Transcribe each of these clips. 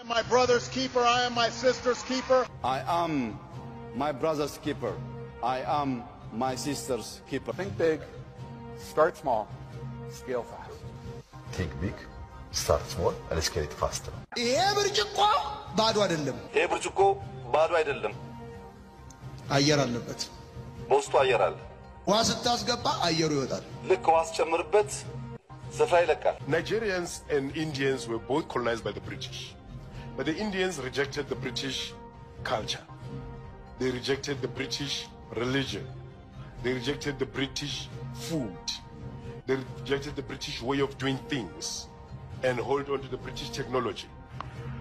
My brother's keeper, I am my sister's keeper. I am my brother's keeper. I am my sister's keeper. Think big, start small, scale fast. Think big, start small, and scale it fast ነው። ይሄ ብርጭቆ ባዶ አይደለም። ይሄ ብርጭቆ ባዶ አይደለም። አየር አለበት። በውስጡ አየር አለ። ውሃ ስታስገባ አየሩ ይወጣል። ልክ ውሃ ስጨምርበት ስፍራ ይለቃል። Nigerians and Indians were both colonized by the British, but the Indians rejected the British culture. They rejected the British religion. They rejected the British food. They rejected the British way of doing things and hold on to the British technology.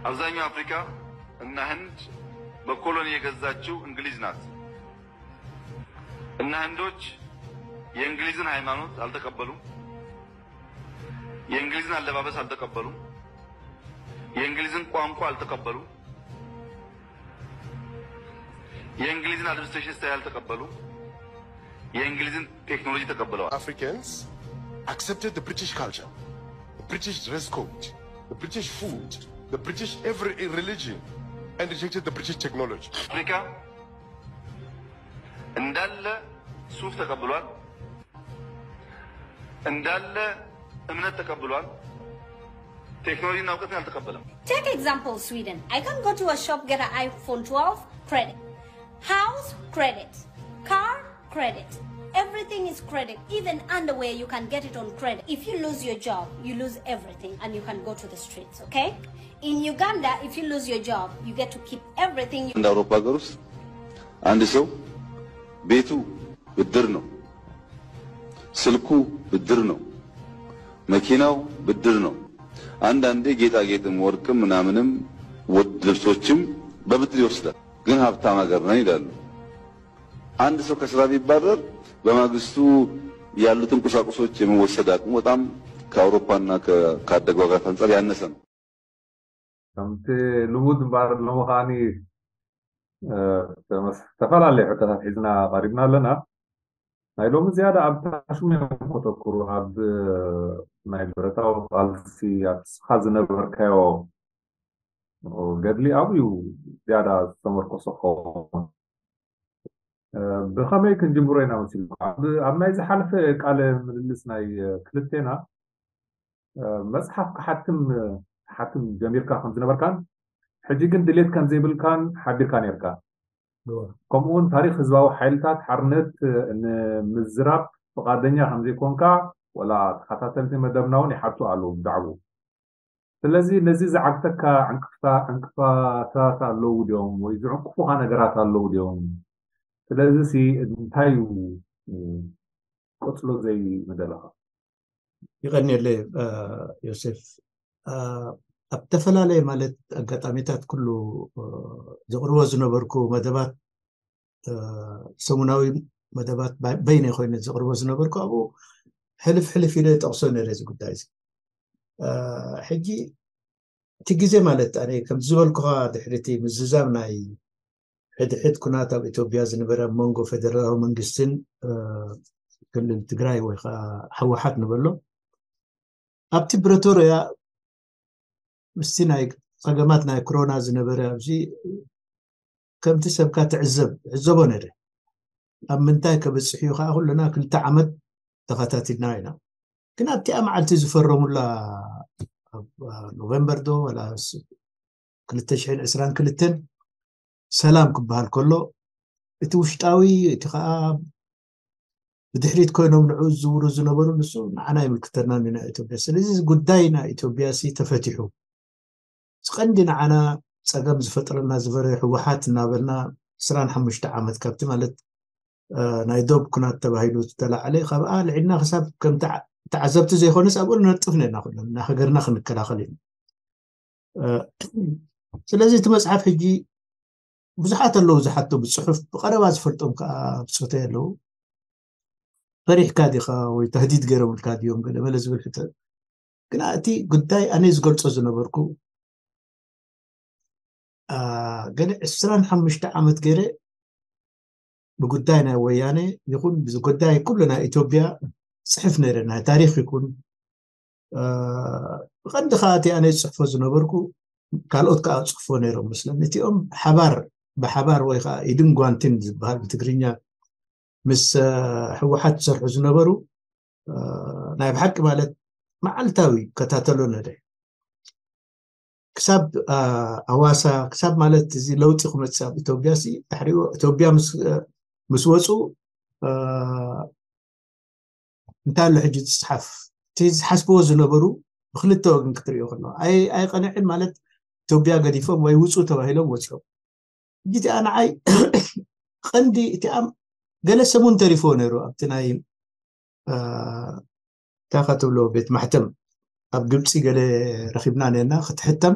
አብዛኛው አፍሪካ እና ህንድ በኮሎኒ የገዛችው እንግሊዝ ናት። እና ህንዶች የእንግሊዝን ሃይማኖት አልተቀበሉም። የእንግሊዝን አለባበስ አልተቀበሉም። የእንግሊዝን ቋንቋ አልተቀበሉም። የእንግሊዝን አድሚኒስትሬሽን ስታይል አልተቀበሉም። የእንግሊዝን ቴክኖሎጂ ተቀብለዋል። Africans accepted the British culture, the British dress code, the British food, the British every religion, and rejected the British technology. አፍሪካ እንዳለ ሱፍ ተቀብሏል። እንዳለ እምነት ተቀብሏል። ቴክኖሎጂና እውቀትን አልተቀበለም። Take example Sweden. I can go to a shop, get an iPhone twelve, credit. House, credit. Car, credit. Everything is credit. Even underwear, you can get it on credit. If you lose your job, you lose everything and you can go to the streets, okay? In Uganda, if you lose your job, you get to keep everything. እንደ አውሮፓ ሀገር ውስጥ አንድ ሰው ቤቱ ብድር ነው፣ ስልኩ ብድር ነው፣ መኪናው ብድር ነው። አንዳንዴ ጌጣጌጥም ወርቅም ምናምንም ውድ ልብሶችም በብድር ይወስዳል። ግን ሀብታም ሀገር ነን ይላሉ። አንድ ሰው ከስራ ቢባረር በማግስቱ ያሉትን ቁሳቁሶች የመወሰድ አቅሙ በጣም ከአውሮፓና ካደጉ ሀገራት አንጻር ያነሰ ነው። ከምቲ ልሙድ እምበኣር ሎሚ ከዓኒ ዝተፈላለየ ሕቶታት ሒዝና ቀሪብና ኣለና። ናይ ሎሚ ዝያዳ ኣብ ታሹም እዮም ከተኩሩ፣ ኣብ ናይ ብረታዊ ቃልሲ ኣብ ስኻ ዝነበርካዮ ገድሊ ኣብኡ እዩ ዝያዳ ዝተመርኮሰ ክኸውን። ብኸመይ ክንጅምሮ ኢና መሲሉ? ኣብ ናይ ዝሓለፈ ቃለ ምልልስ ናይ ክልቴና መፅሓፍ ክሓትም ሓትም ጀሚርካ ከም ዝነበርካን ሕጂ ግን ድሌት ከም ዘይብልካን ሓቢርካ ነርካ። ከምኡውን ታሪክ ህዝባዊ ሓይልታት ሓርነት ንምዝራብ ፍቓደኛ ከም ዘይኮንካ ወላ ተኸታተልቲ መደብና እውን ይሓቱ ኣለዉ ብዛዕባኡ። ስለዚ ነዚ ዝዓግተካ ዕንቅፋታት ኣለዉ ድዮም ወይ ዝዕንቅፉኻ ነገራት ኣለዉ ድዮም? ስለዚ ሲ እንታይ እዩ ቀፅሎ ዘይምደለኻ? ይቐንየለይ ዮሴፍ። ኣብ ዝተፈላለየ ማለት ኣጋጣሚታት ኩሉ ዘቕርቦ ዝነበርኩ መደባት ሰሙናዊ መደባት በይነ ኮይነ ዘቕርቦ ዝነበርኩ ኣብኡ ሕልፍ ሕልፍ ኢለ ጠቕሶ ነረ እዚ ጉዳይ እዚ። ሕጂ እቲ ግዜ ማለት ኣነ ከም ዝበልኩኻ ድሕሪ እቲ ምዝዛም ናይ ሕድሕድ ኩናት ኣብ ኢትዮጵያ ዝነበረ ኣብ መንጎ ፌደራላዊ መንግስትን ክልል ትግራይ ወይ ከዓ ህወሓት ንበሎ ኣብቲ ፕሪቶርያ ምስቲ ናይ ፀገማት ናይ ኮሮና ዝነበረ ኣብዚ ከምቲ ሰብካ ትዕዘብ ዕዘቦ ነረ ኣብ ምንታይ ከበፅሕ እዩ ከዓ ኩልና ክልተ ዓመት ተኸታቲልና ኢና። ግን ኣብቲኣ መዓልቲ ዝፈረሙላ ኖቨምበር ዶ ወላ ክልተ ሽሕን ዕስራን ክልተን ሰላም ክበሃል ከሎ እቲ ውሽጣዊ እቲ ከዓ ብድሕሪት ኮይኖም ንዑ ዝዝውሩ ዝነበሩ ንሱ ንዓና ይምልክተና ኢና ኢትዮጵያ። ስለዚ ጉዳይ ናይ ኢትዮጵያ ሲ ተፈቲሑ። እዚ ቀንዲ ንዓና ፀገም ዝፈጥረልና ዝበረ ህወሓት እናበልና ዕስራን ሓሙሽተ ዓመት ካብቲ ማለት ናይ ዶብ ኩናት ተባሂሉ ዝተላዕለ ካብኣ ልዒልና ክሳብ ከም ተዓዘብቲ ዘይኮነስ ኣብኡ ንነጥፍ ነና ኩሎም እና ሃገርና ክንከላኸል ኢና። ስለዚ እቲ መፅሓፍ ሕጂ ብዙሓት ኣለዉ ዝሓቶ ብፅሑፍ ብቀረባ ዝፈልጦም ከዓ ብፆተይ ኣለዉ። ፈሪሕካ ዲኻ ወይ ተህዲድ ገይሮምልካ ድዮም ገለ መለ ዝብል ሕቶ ግና እቲ ጉዳይ ኣነ ዝገልፆ ዝነበርኩ ገለ ዕስራን ሓሙሽተ ዓመት ገይረ ብጉዳይ ናይ ወያነ ይኹን ብጉዳይ ኩሉ ናይ ኢትዮጵያ ፅሕፍ ነይረ ናይ ታሪክ ይኩን ብቐንዲ ከዓ እቲ ኣነ ዝፅሕፎ ዝነበርኩ ካልኦት ከዓ ጽሕፎ ነይሮም መስለኒ። እቲኦም ሓባር፣ ብሓባር ወይ ከዓ ኢድን ጓንቲን ዝበሃል ብትግርኛ ምስ ህወሓት ዝሰርሑ ዝነበሩ ናይ ብሓቂ ማለት መዓልታዊ ከታተሎ ነደ ክሳብ ኣዋሳ ክሳብ ማለት እዚ ለውጢ ክመፅእ ኣብ ኢትዮጵያ ሲ ድሕሪኡ ኢትዮጵያ ምስ ወፁ እንታይ ኣሎ ሕጂ ዝፅሓፍ እቲ ዝሓስብዎ ዝነበሩ ብክልተ ወገን ክትሪኦ ከለዋ ኣይቀንዕን ማለት ኢትዮጵያ ገዲፎም ወይ ውፁ ተባሂሎም ወፂኦም ሕጂ እቲኣ ንዓይ ቀንዲ እቲኣ ገለ ሰሙን ተሪፎ ነይሩ ኣብቲ ናይ እንታይ ትብሎ ቤት ማሕተም ኣብ ግብፂ ገለ ረኪብና ነና ክትሕተም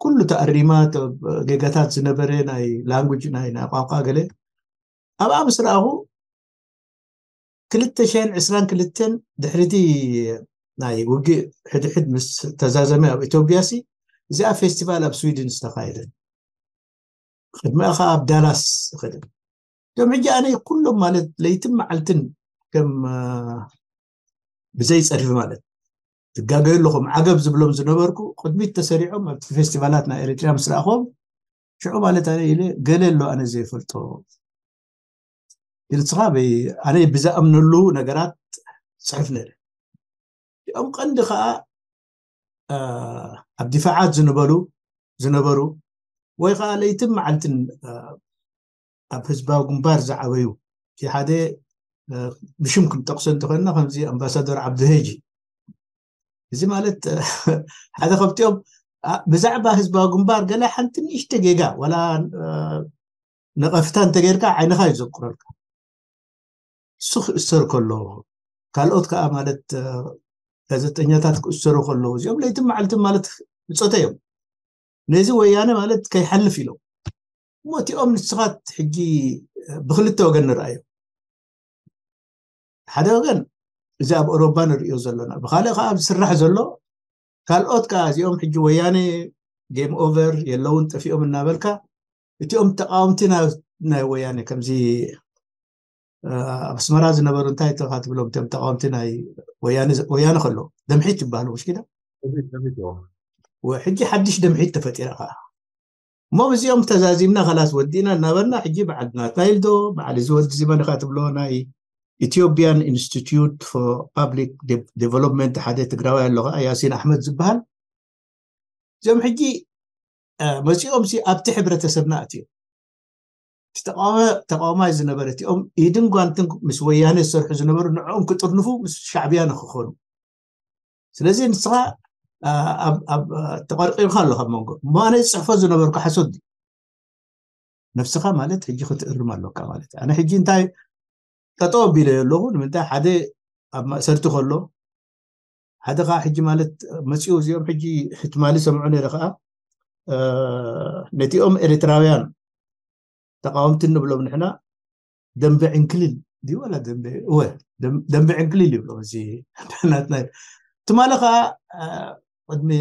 ኩሉ ተኣሪማ ጌጋታት ዝነበረ ናይ ላንጉጅ ናይ ናይ ቋንቋ ገለ ኣብኣ ምስ ረኣኹ ክልተ ሽሕን ዕስራን ክልተን ድሕሪቲ ናይ ውግእ ሕድሕድ ምስ ተዛዘመ ኣብ ኢትዮጵያ ሲ እዚኣ ፌስቲቫል ኣብ ስዊድን ዝተኻየደ ቅድሚኣ ከዓ ኣብ ዳላስ ዝኸደ እቶም ሕጂ ኣነ ኩሎም ማለት ለይትን መዓልትን ከም ብዘይ ፀድፊ ማለት ትጋገዩ ኣለኹም ዓገብ ዝብሎም ዝነበርኩ ቅድሚት ተሰሪዖም ኣብቲ ፌስቲቫላት ናይ ኤርትራ ምስ ረኣኹም ሽዑ ማለት ኣነ ኢለ ገለ ኣሎ ኣነ ዘይፈልጦ ንስኻ ኣነ ብዝኣምነሉ ነገራት ፅሕፍ ነረ እኦም ቀንዲ ከዓ ኣብ ዲፋዓት ዝንበሉ ዝነበሩ ወይ ከዓ ለይትን መዓልትን ኣብ ህዝባዊ ግንባር ዝዓበዩ እቲ ሓደ ብሽም ክንጠቅሶ እንተኮንና ከምዚ ኣምባሳደር ዓብዱሄጂ እዚ ማለት ሓደ ከብቲኦም ብዛዕባ ህዝባዊ ግንባር ገለ ሓንቲ ንእሽተ ጌጋ ዋላ ነቐፍታ እንተጌርካ ዓይንኻ ይዘቁረልካ እሱ ክእሰር ከሎ ካልኦት ከዓ ማለት ጋዜጠኛታት ክእሰሩ ከለዉ እዚኦም ለይትን መዓልትን ማለት ብፆተ እዮም ነዚ ወያነ ማለት ከይሓልፍ ኢሎም እሞ እቲኦም ንስኻት ሕጂ ብክልተ ወገን ንርኣዮም ሓደ ወገን እዚ ኣብ ኦሮባ ንርእዮ ዘለና ብካልእ ከዓ ዝስራሕ ዘሎ ካልኦት ከዓ እዚኦም ሕጂ ወያነ ጌም ኦቨር የለውን ጠፊኦም እናበልካ እቲኦም ተቃወምቲ ናይ ወያነ ከምዚ ኣብ ኣስመራ ዝነበሩ እንታይ ተካ ትብሎም እቶም ተቃወምቲ ናይ ወያነ ከሎ ደምሒት ይበሃሉ ውሽኪዳ ሕጂ ሓድሽ ደምሒት ተፈጢራ ከዓ እሞ ብዚኦም ተዛዚምና ከላስ ወዲእና እናበልና ሕጂ በዓል ናትናይል ዶ በዓል እዚ ወዲ እዚ መን ኢኻ ትብሎ ናይ Ethiopian Institute for Public Development ሓደ ትግራዋይ ኣሎ ከዓ ያሲን ኣሕመድ ዝበሃል እዚኦም ሕጂ መፂኦም ሲ ኣብቲ ሕብረተሰብና ኣትዮም ተቃዋማይ ዝነበረ እቲኦም ኢድን ጓንትን ምስ ወያነ ዝሰርሑ ዝነበሩ ንዕኦም ክጥርንፉ ምስ ሻዕብያ ንክኾኑ ስለዚ ንስኻ ተቐርቂርካ ኣለካ ኣብ መንጎ እሞ ኣነ ዝፅሕፎ ዝነበርኩ ሓሶት ነብስኻ ማለት ሕጂ ክትእርም ኣለካ ማለት ኣነ ሕጂ እንታይ ጠጠው ኣቢለ ኣለኹ ንምንታይ ሓደ ኣብ ማእሰርቲ ከሎ ሓደ ከዓ ሕጂ ማለት መፂኡ እዚኦም ሕጂ ትማሊ ሰምዑ ነይረ ከዓ ነቲኦም ኤርትራውያን ተቃወምቲ ንብሎም ንሕና ደንበ ዕንክሊል ድዩ ዋላ ደንበ እወ ደንበ ዕንክሊል ይብሎም እዚ ናትና ትማሊ ከዓ ቅድሚ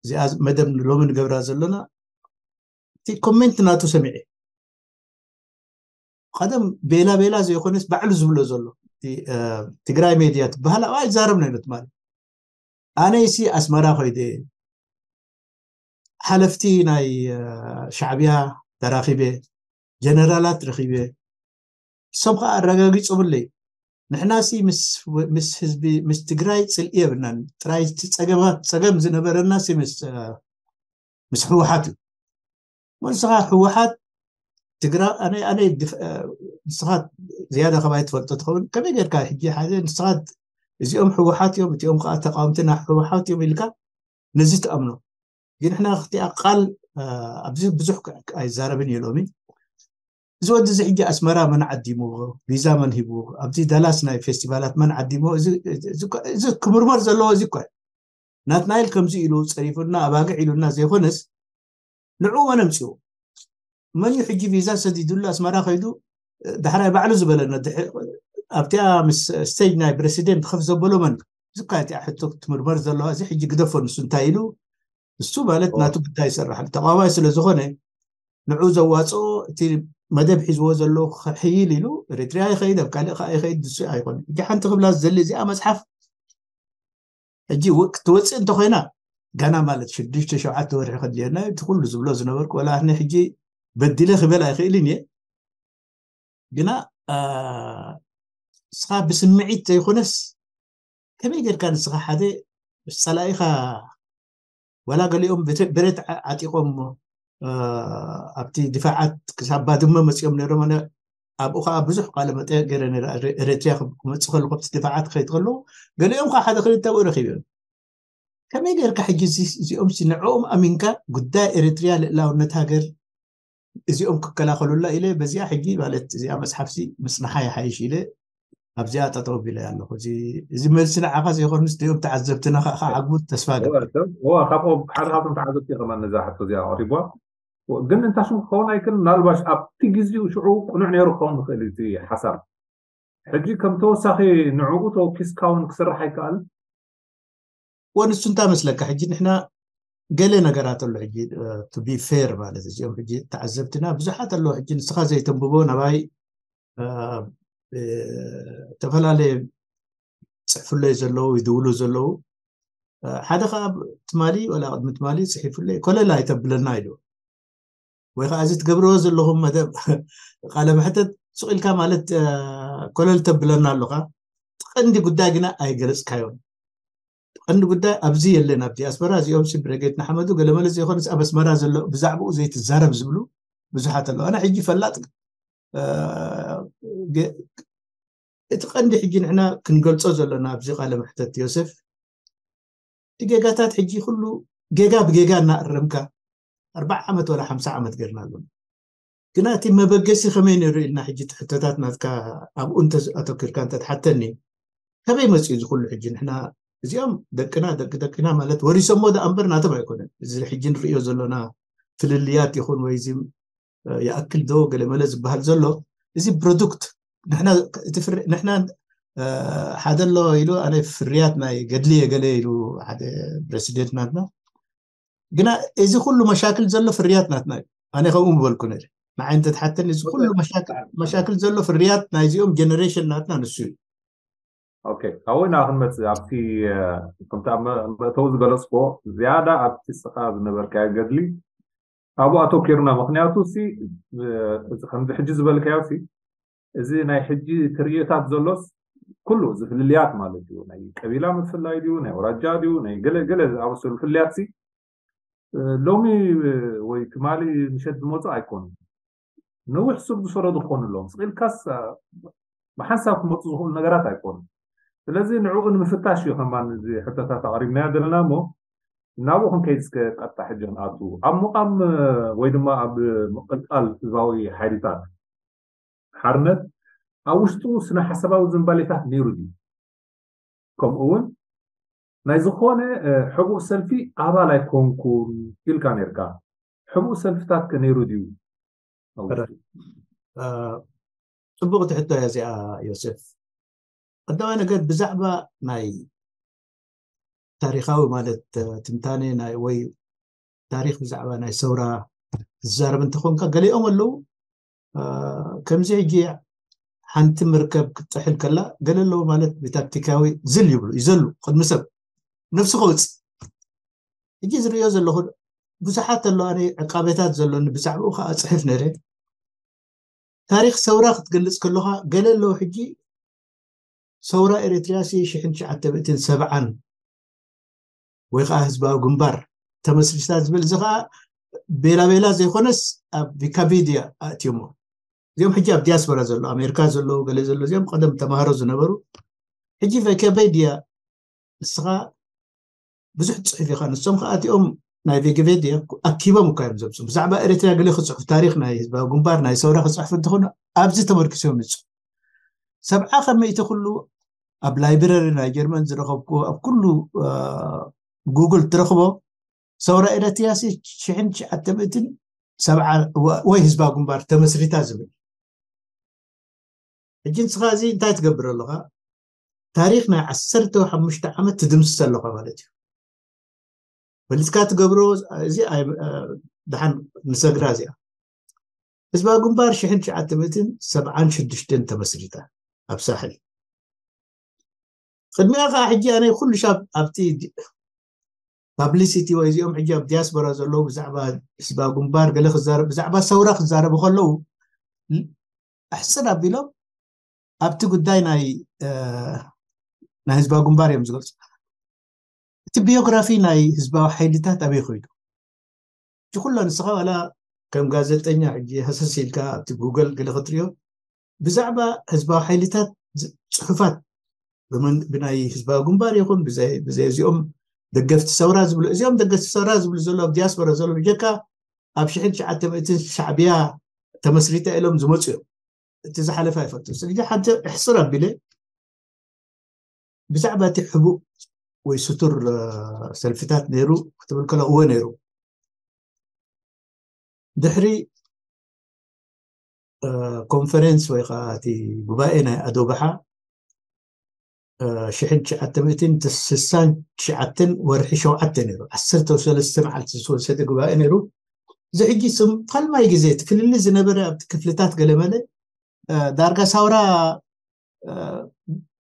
እዚኣ መደብ ሎሚ ንገብራ ዘለና እቲ ኮሜንት ናቱ ሰሚዐ ቀደም ቤላ ቤላ ዘይኮነስ ባዕሉ ዝብሎ ዘሎ ትግራይ ሜድያ ትበሃል ኣብኣ ይዛረብ ነይሩ ትማሊ ኣነይሲ ኣስመራ ኮይደ ሓለፍቲ ናይ ሻዕብያ ተራኺበ ጀነራላት ረኺበ እሶም ከዓ ኣረጋጊፆምለይ ንሕናሲ ምስ ህዝቢ ምስ ትግራይ ፅልኢ የብልናን ጥራይ ፀገማት ፀገም ዝነበረናሲ ምስ ምስ ህወሓት እዩ ንስኻ ህወሓት ትግራ ኣነ ኣነ ንስኻ ዝያዳ ከባይ ትፈልጦ ትኸውን ከመይ ጌርካ ሕጂ ሓደ ንስኻ እዚኦም ህወሓት እዮም እቲኦም ከዓ ተቃወምትና ህወሓት እዮም ኢልካ ነዚ ትኣምኖ ግን ንሕና ክቲኣ ቃል ኣብዚ ብዙሕ ኣይዛረብን እዩ ሎሚ እዚ ወዲ እዚ ሕጂ ኣስመራ መን ዓዲምዎ ቪዛ መን ሂብዎ ኣብዚ ዳላስ ናይ ፌስቲቫላት መን ዓዲምዎ እዚ ክምርመር ዘለዎ እዚ እኳ ናትናኤል ከምዚ ኢሉ ፀሪፉና ኣባግዕ ኢሉና ዘይኮነስ ንዑ መን ኣምፅዎ መን እዩ ሕጂ ቪዛ ሰዲዱሉ ኣስመራ ከይዱ ዳሕራይ ባዕሉ ዝበለና ኣብቲኣ ምስ ስቴጅ ናይ ፕረሲደንት ከፍ ዘበሎ መን እዩ እዚ እኳ እቲኣ ሕቶ ክትምርመር ዘለዋ እዚ ሕጂ ግደፎ ንሱ እንታይ ኢሉ እሱ ማለት ናቱ ጉዳይ ይሰርሓል ተቃዋማይ ስለ ዝኾነ ንዑ ዘዋፅኦ እቲ መደብ ሒዝዎ ዘሎ ክሕይል ኢሉ ኤሪትሪያ ይኸይድ ኣብ ካልእ ከዓ ይኸይድ ንሱ ኣይኮነ ሕጂ ሓንቲ ክብላ ዝደሊ እዚኣ መፅሓፍ ሕጂ ክትወፅእ እንተኮይና ጋና ማለት ሽዱሽተ ሸውዓተ ወርሒ ከድልየና እቲ ኩሉ ዝብሎ ዝነበርኩ ወላ ኣነ ሕጂ በዲለ ክበል ኣይኽእልን እየ። ግና እስኻ ብስምዒት ዘይኮነስ ከመይ ጌርካ ንስኻ ሓደ ምስ ጸላኢኻ ዋላ ገሊኦም ብረት ዓጢቆም ኣብቲ ድፋዓት ክሳብ ባድመ መፂኦም ነሮም። ኣነ ኣብኡ ከዓ ብዙሕ ቃለ መጠየቅ ገይረ ነረ። ኤርትርያ ክመፅእ ከሉ ካብቲ ድፋዓት ክኸይድ ከለዉ ገሊኦም ከዓ ሓደ ክልተ ኣብኡ ረኪብ እዮም። ከመይ ጌርካ ሕጂ እዚኦም ንዕኦም ኣሚንካ ጉዳይ ኤርትርያ ልእላውነት ሃገር እዚኦም ክከላኸሉላ ኢለ በዚኣ ሕጂ ማለት እዚኣ መፅሓፍሲ ምፅንሓ ይሓይሽ ኢለ ኣብዚኣ ጠጠው ቢለ ኣለኹ። እዚ መልሲ ንዓኻ ዘይኮንስ ድኦም ተዓዘብትና ከዓ ዓግቡ ተስፋ ገብር። ካብኦም ሓደ ካብቶም ተዓዘብቲ ከማን ነዛ ሕቶ እዚኣ ኣቕሪቧ። ግን እንታሽም ክኸውን ኣይክል ምናልባሽ ኣብቲ ግዜኡ ሽዑ ቅኑዕ ነይሩ ክኸውን ንኽእል እቲ ሓሳብ። ሕጂ ከም ተወሳኺ ንዕኡ ተወኪስካ እውን ክስራሕ ኣይከኣልን። ወንሱ እንታይ መስለካ ሕጂ ንሕና ገለ ነገራት ኣሎ ሕጂ to be fair ማለት እዚኦም ሕጂ ተዓዘብትና ብዙሓት ኣለዉ። ሕጂ ንስኻ ዘይተንብቦ ናባይ ዝተፈላለየ ፅሕፍለይ ዘለዉ ይድውሉ ዘለዉ ሓደ ከዓ ትማሊ ወላ ቅድሚ ትማሊ ፅሒፍለይ ኮለል ኣይተብለና ኢሉ ወይ ከዓ እዚ ትገብርዎ ዘለኹም መደብ ቃለ መሕተት ስቕ ኢልካ ማለት ኮለል ተብለና ኣለኻ። ቀንዲ ጉዳይ ግና ኣይገለፅካዮን። ቀንዲ ጉዳይ ኣብዚ የለን ኣብ ዲያስፖራ እዚኦም ሲ ብረጌድ ንሓመዱ ገለመለ ዘይኮነስ ኣብ ኣስመራ ዘሎ ብዛዕባኡ ዘይትዛረብ ዝብሉ ብዙሓት ኣለዉ። ኣነ ሕጂ ፈላጥ እቲ ቀንዲ ሕጂ ንሕና ክንገልፆ ዘለና ኣብዚ ቃለ መሕተት ዮሴፍ እቲ ጌጋታት ሕጂ ኩሉ ጌጋ ብጌጋ እናእረምካ ኣርባዓ ዓመት ወላ ሓምሳ ዓመት ገርና ኣለና። ግና እቲ መበገሲ ከመይ ነይሩ ኢልና ሕጂ ሕቶታት ናትካ ኣብኡ ኣተኪርካ እንተትሓተኒ ከመይ መፅኡ እዚ ኩሉ ሕጂ ንሕና እዚኦም ደቅና ደቂ ደቅና ማለት ወሪሶሞ ደኣ እምበር ናቶም ኣይኮነን። እዚ ሕጂ ንርእዮ ዘሎና ፍልልያት ይኹን ወይ እዚ ይኣክል ዶ ገለመለ ዝበሃል ዘሎ እዚ ፕሮዱክት ንሕና ሓደ ኣሎ ኢሉ ኣነ ፍርያት ናይ ገድሊ የገለ ኢሉ ሓደ ፕሬሲደንት ናትና ግና እዚ ኩሉ መሻክል ዘሎ ፍርያት ናትና እዩ። ኣነ ከምኡ ምበልኩ ነር ንዓይ እንተትሓተኒ እዚ ኩሉ መሻክል ዘሎ ፍርያት ናይዚኦም ጀነሬሽን ናትና ንሱ እዩ። ኦኬ፣ ካብኡ ኢና ክንመፅእ ኣብቲ ከምቲ ኣብ መእተዊ ዝገለፅኮ ዝያዳ ኣብቲ ስኻ ዝነበርካዮ ገድሊ ኣብኡ ኣተኪርና። ምክንያቱ ሲ ከምዚ ሕጂ ዝበልካዮ ሲ እዚ ናይ ሕጂ ትርእዮታት ዘሎስ ኩሉ እዚ ፍልልያት ማለት እዩ። ናይ ቀቢላ ምፍላይ ድዩ ናይ ወራጃ ድዩ ናይ ገለ ገለ ዝኣመሰሉ ፍልልያት ሲ ሎሚ ወይ ትማሊ ምሸት ዝመፁ ኣይኮኑን። ነዊሕ ሱር ዝሰረዱ ክኾኑ ኣለዎም። ስቕ ኢልካስ ብሓንሳብ ክመፁ ዝኽእሉ ነገራት ኣይኮኑን። ስለዚ ንዕኡ ንምፍታሽ እዩ ከማን እዚ ሕቶታት ኣቕሪብናዮ ዘለና እሞ ናብኡ ክንከይድ እስከ ቀጥታ ሕጂ ንኣቱ ኣብ ምቓም ወይ ድማ ኣብ ምቕልቃል ህዝባዊ ሓይልታት ሓርነት ኣብ ውሽጡ ስነ ሓሳባዊ ዝንባሌታት ነይሩ ድዩ? ከምኡ እውን ናይ ዝኾነ ሕቡእ ሰልፊ ኣባል ኣይኮንኩን ኢልካ ነርካ። ሕቡእ ሰልፍታት ከ ነይሩ ድዩ? ፅቡቅ ትሕቶ እያ እዚኣ ዮሴፍ። ቀዳማይ ነገር ብዛዕባ ናይ ታሪካዊ ማለት ትንታኔ ናይ ወይ ታሪክ ብዛዕባ ናይ ሰውራ ዝዛረብ እንተኾንካ ገሊኦም ኣለዉ ከምዚ ሕጂ ሓንቲ መርከብ ክትጥሕል ከላ ገለ ኣለዉ ማለት ብታክቲካዊ ዝል ይብሉ ይዘሉ ቅድሚ ሰብ ነፍሱ ከውፅእ ሕጂ ዝርእዮ ዘለኹ ብዙሓት ኣሎ ኣነ ዕቃቤታት ዘሎኒ ብዛዕባኡ ከዓ ፅሕፍ ነረ ታሪክ ሰውራ ክትገልፅ ከለካ ገለ ኣለዉ ሕጂ ሰውራ ኤርትርያ ሲ ሽሕን ትሽዓተ ሚእትን ሰብዓን ወይ ከዓ ህዝባዊ ግንባር ተመስሪታ ዝብል እዚ ከዓ ቤላቤላ ዘይኮነስ ኣብ ቪካቪድያ ኣእትዮሞ እዚኦም ሕጂ ኣብ ዲያስፖራ ዘሎ ኣሜሪካ ዘለዉ ገለ ዘሎ እዚኦም ቀደም ተማሃሮ ዝነበሩ ሕጂ ቪካቪድያ ንስኻ ብዙሕ ትፅሕፍ ኢኻ ንሶም ከዓ እቲኦም ናይ ቪካቪድያ ኣኪቦም እኳ እዮም ዘምፅኡ ብዛዕባ ኤርትርያ ገለ ክፅሑፍ ታሪክ ናይ ህዝባዊ ግንባር ናይ ሰውራ ክፅሕፍ እንትኾኑ ኣብዚ ተመርኪሶም ይምፁ ሰብዓ ከመይቲ ኩሉ ኣብ ላይብረሪ ናይ ጀርመን ዝረኸብኩ ኣብ ኩሉ ጉግል ትረኽቦ ሰውራ ኤረትርያሲ ሽሕን ትሽዓተ ሚእትን ሰብዓ ወይ ህዝባዊ ግንባር ተመስሪታ ዝብል ሕጂ ንስኻ እዚ እንታይ ትገብር ኣለኻ ታሪክ ናይ ዓሰርተ ሓሙሽተ ዓመት ትድምስስ ኣለኻ ማለት እዩ ፈሊጥካ ትገብሮ እዚ ድሓን ንሰግራ እዚኣ ህዝባዊ ግንባር ሽሕን ትሽዓተ ሚእትን ሰብዓን ሽዱሽተን ተመስሪታ ኣብ ሳሕል ቅድሚኣ ከዓ ሕጂ ኣነ ኩሉ ሻብ ኣብቲ ፓብሊሲቲ ወይ እዚኦም ሕጂ ኣብ ዲያስፖራ ዘለዉ ብዛዕባ ህዝባዊ ግንባር ገለ ክዛረብ ብዛዕባ ሰውራ ክዛረቡ ከለዉ ኣሕፅር ኣቢሎም ኣብቲ ጉዳይ ናይ ናይ ህዝባዊ ግንባር እዮም ዝገልፁ። እቲ ቢዮግራፊ ናይ ህዝባዊ ሓይልታት ኣበይ ኮይኑ እቲ ኩሎ ንስኻ ዋላ ከም ጋዜጠኛ ሕጂ ሃሰስ ኢልካ ኣብቲ ጉገል ገለ ክትሪኦ ብዛዕባ ህዝባዊ ሓይልታት ጽሑፋት ብናይ ህዝባዊ ግንባር ይኹን ብዘይ እዚኦም ደገፍቲ ሰውራ ዝብሉ እዚኦም ደገፍቲ ሰውራ ዝብሉ ዘሎ ኣብ ዲያስፖራ ዘሎ ብጀካ ኣብ ሽሕን ትሽዓተ ሚእትን ሻዕብያ ተመስሪታ ኢሎም ዝመፁ እዮም። እቲ ዝሓለፈ ኣይፈቱ። ስለዚ ሓንቲ እሕፅር ኣቢለ ብዛዕባ እቲ ሕቡእ ወይ ስቱር ሰልፍታት ነይሩ ክትብል ከሎ እወ ነይሩ። ድሕሪ ኮንፈረንስ ወይ ከዓ እቲ ጉባኤ ናይ ኣዶባሓ ሽሕን ትሽዓተ ሚእትን ስሳን ትሽዓተን ወርሒ ሸውዓተ ነይሩ። ዓሰርተ ሰለስተ መዓልቲ ዝወሰደ ጉባኤ ነይሩ። እዚ ሕጂ ስም ካልማይ ግዜ እቲ ፍልልይ ዝነበረ ኣብቲ ክፍልታት ገለመለ ዳርጋ ሳውራ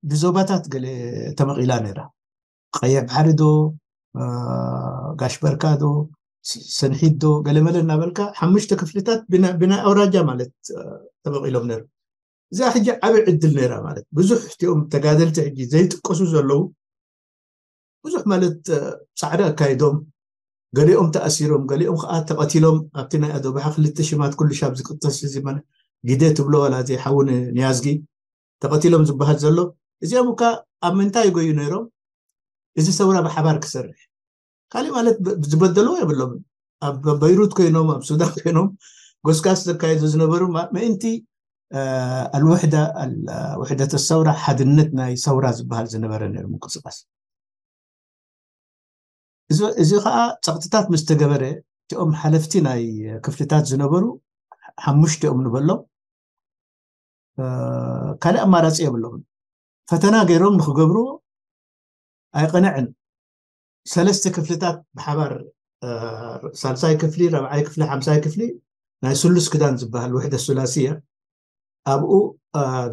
ብዞባታት ገለ ተመቒላ ነይራ። ቀይሕ ባሕሪ ዶ ጋሽ በርካ ዶ ሰንሒት ዶ ገለመለ እናበልካ ሓሙሽተ ክፍልታት ብናይ ኣውራጃ ማለት ተመቒሎም ነይሩ። እዚኣ ሕጂ ዓብይ ዕድል ነይራ ማለት ብዙሕ እቲኦም ተጋደልቲ ሕጂ ዘይጥቀሱ ዘለዉ ብዙሕ ማለት ፃዕሪ ኣካይዶም ገሊኦም ተኣሲሮም ገሊኦም ከዓ ተቐቲሎም ኣብቲ ናይ ኣዶባሓ ክልተ ሽማት ኩሉ ሻብ ዝቅጠስ እዚ ግደ ትብሎ ዋላ እዚ ሓውን ንያዝጊ ተቐቲሎም ዝበሃል ዘሎ እዚኦም እኳ ኣብ ምንታይ ይጎዩ ነይሮም እዚ ሰውራ ብሓባር ክሰርሕ ካልእ ማለት ዝበደልዎ የብሎምን ኣብ በይሩት ኮይኖም ኣብ ሱዳን ኮይኖም ጎስጋስ ዘካየዱ ዝነበሩ ምእንቲ ኣልውሕዳ ውሕደት ሰውራ ሓድነት ናይ ሰውራ ዝበሃል ዝነበረ ነይሩ ምንቅስቃስ እዚ ከዓ ፀቕጥታት ምስ ተገበረ እቲኦም ሓለፍቲ ናይ ክፍልታት ዝነበሩ ሓሙሽቲኦም ንበሎም ካልእ ኣማራፂ የብሎምን ፈተና ገይሮም ንክገብርዎ ኣይቐንዕን ሰለስተ ክፍልታት ብሓባር ሳልሳይ ክፍሊ ራብዓይ ክፍሊ ሓምሳይ ክፍሊ ናይ ስሉስ ክዳን ዝበሃል ውሕደ ሱላሲ እያ ኣብኡ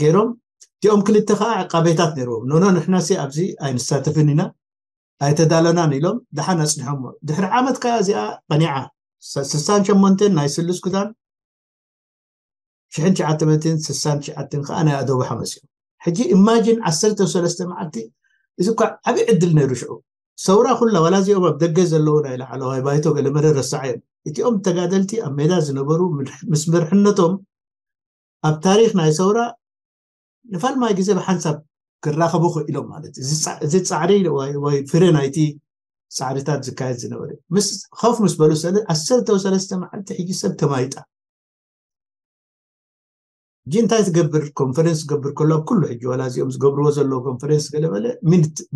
ገይሮም እቲኦም ክልተ ከዓ ዕቃቤታት ነይርዎም ኖኖ ንሕናሲ ኣብዚ ኣይንሳተፍን ኢና ኣይተዳለናን ኢሎም ደሓን ኣፅኒሖም ድሕሪ ዓመት ከዓ እዚኣ ቀኒዓ ስሳን ሸሞንተን ናይ ስሉስ ክዳን ሽሕን ትሽዓተ ሚእትን ስሳን ትሽዓተን ከዓ ናይ ኣዶባሓ መፅኡ ሕጂ ኢማጂን ዓሰርተ ሰለስተ መዓልቲ እዚ እኳ ዓብዪ ዕድል ነይሩ ሽዑ ሰውራ ኩላ ዋላ እዚኦም ኣብ ደገ ዘለዉ ናይ ላዕለዋይ ባይቶ ገለመለ ረሳዓዮም እቲኦም ተጋደልቲ ኣብ ሜዳ ዝነበሩ ምስ መርሕነቶም ኣብ ታሪክ ናይ ሰውራ ንፋልማይ ግዜ ብሓንሳብ ክራኸቡ ክኢሎም ማለት እዚ ፃዕሪ ወይ ፍረ ናይቲ ፃዕሪታት ዝካየድ ዝነበረ ምስ ከፍ ምስ በሉ ሰለ ዓሰርተ ሰለስተ መዓልቲ ሕጂ ሰብ ተማይጣ ሕጂ እንታይ ትገብር ኮንፈረንስ ዝገብር ከሎ ኣብ ኩሉ ሕጂ ዋላ እዚኦም ዝገብርዎ ዘለዉ ኮንፈረንስ ገለበለ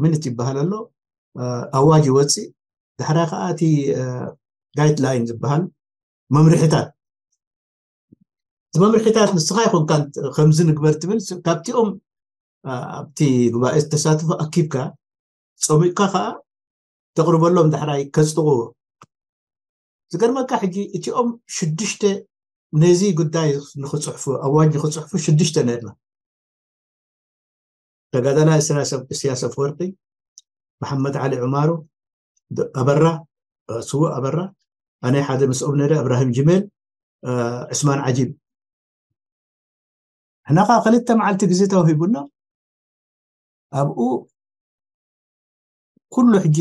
ሚኒት ይበሃል ኣሎ ኣዋጅ ይወፅእ ዳሕራ ከዓ እቲ ጋይድላይን ዝበሃል መምርሕታት እቲ መምርሕታት ንስኻ ይኮንካ ከምዚ ንግበር ትብል ካብቲኦም ኣብቲ ጉባኤ ዝተሳተፉ ኣኪብካ ፀሚቕካ ከዓ ተቕርበሎም ዳሕራይ ከፅድቕዎ ዝገርመካ ሕጂ እቲኦም ሽዱሽተ ነዚ ጉዳይ ንክፅሕፉ ኣዋጅ ንክፅሕፉ ሽዱሽተ ነርና ተጋዳላይ እስያስ ኣፈወርቂ መሓመድ ዓሊ ዑማሩ ኣበራ ስዉእ ኣበራ ኣነ ሓደ ምስኦም ነረ እብራሂም ጅሜል ዕስማን ዓጂብ ሕናኻ ክልተ መዓልቲ ግዜ ተዋሂቡና ኣብኡ ኩሉ ሕጂ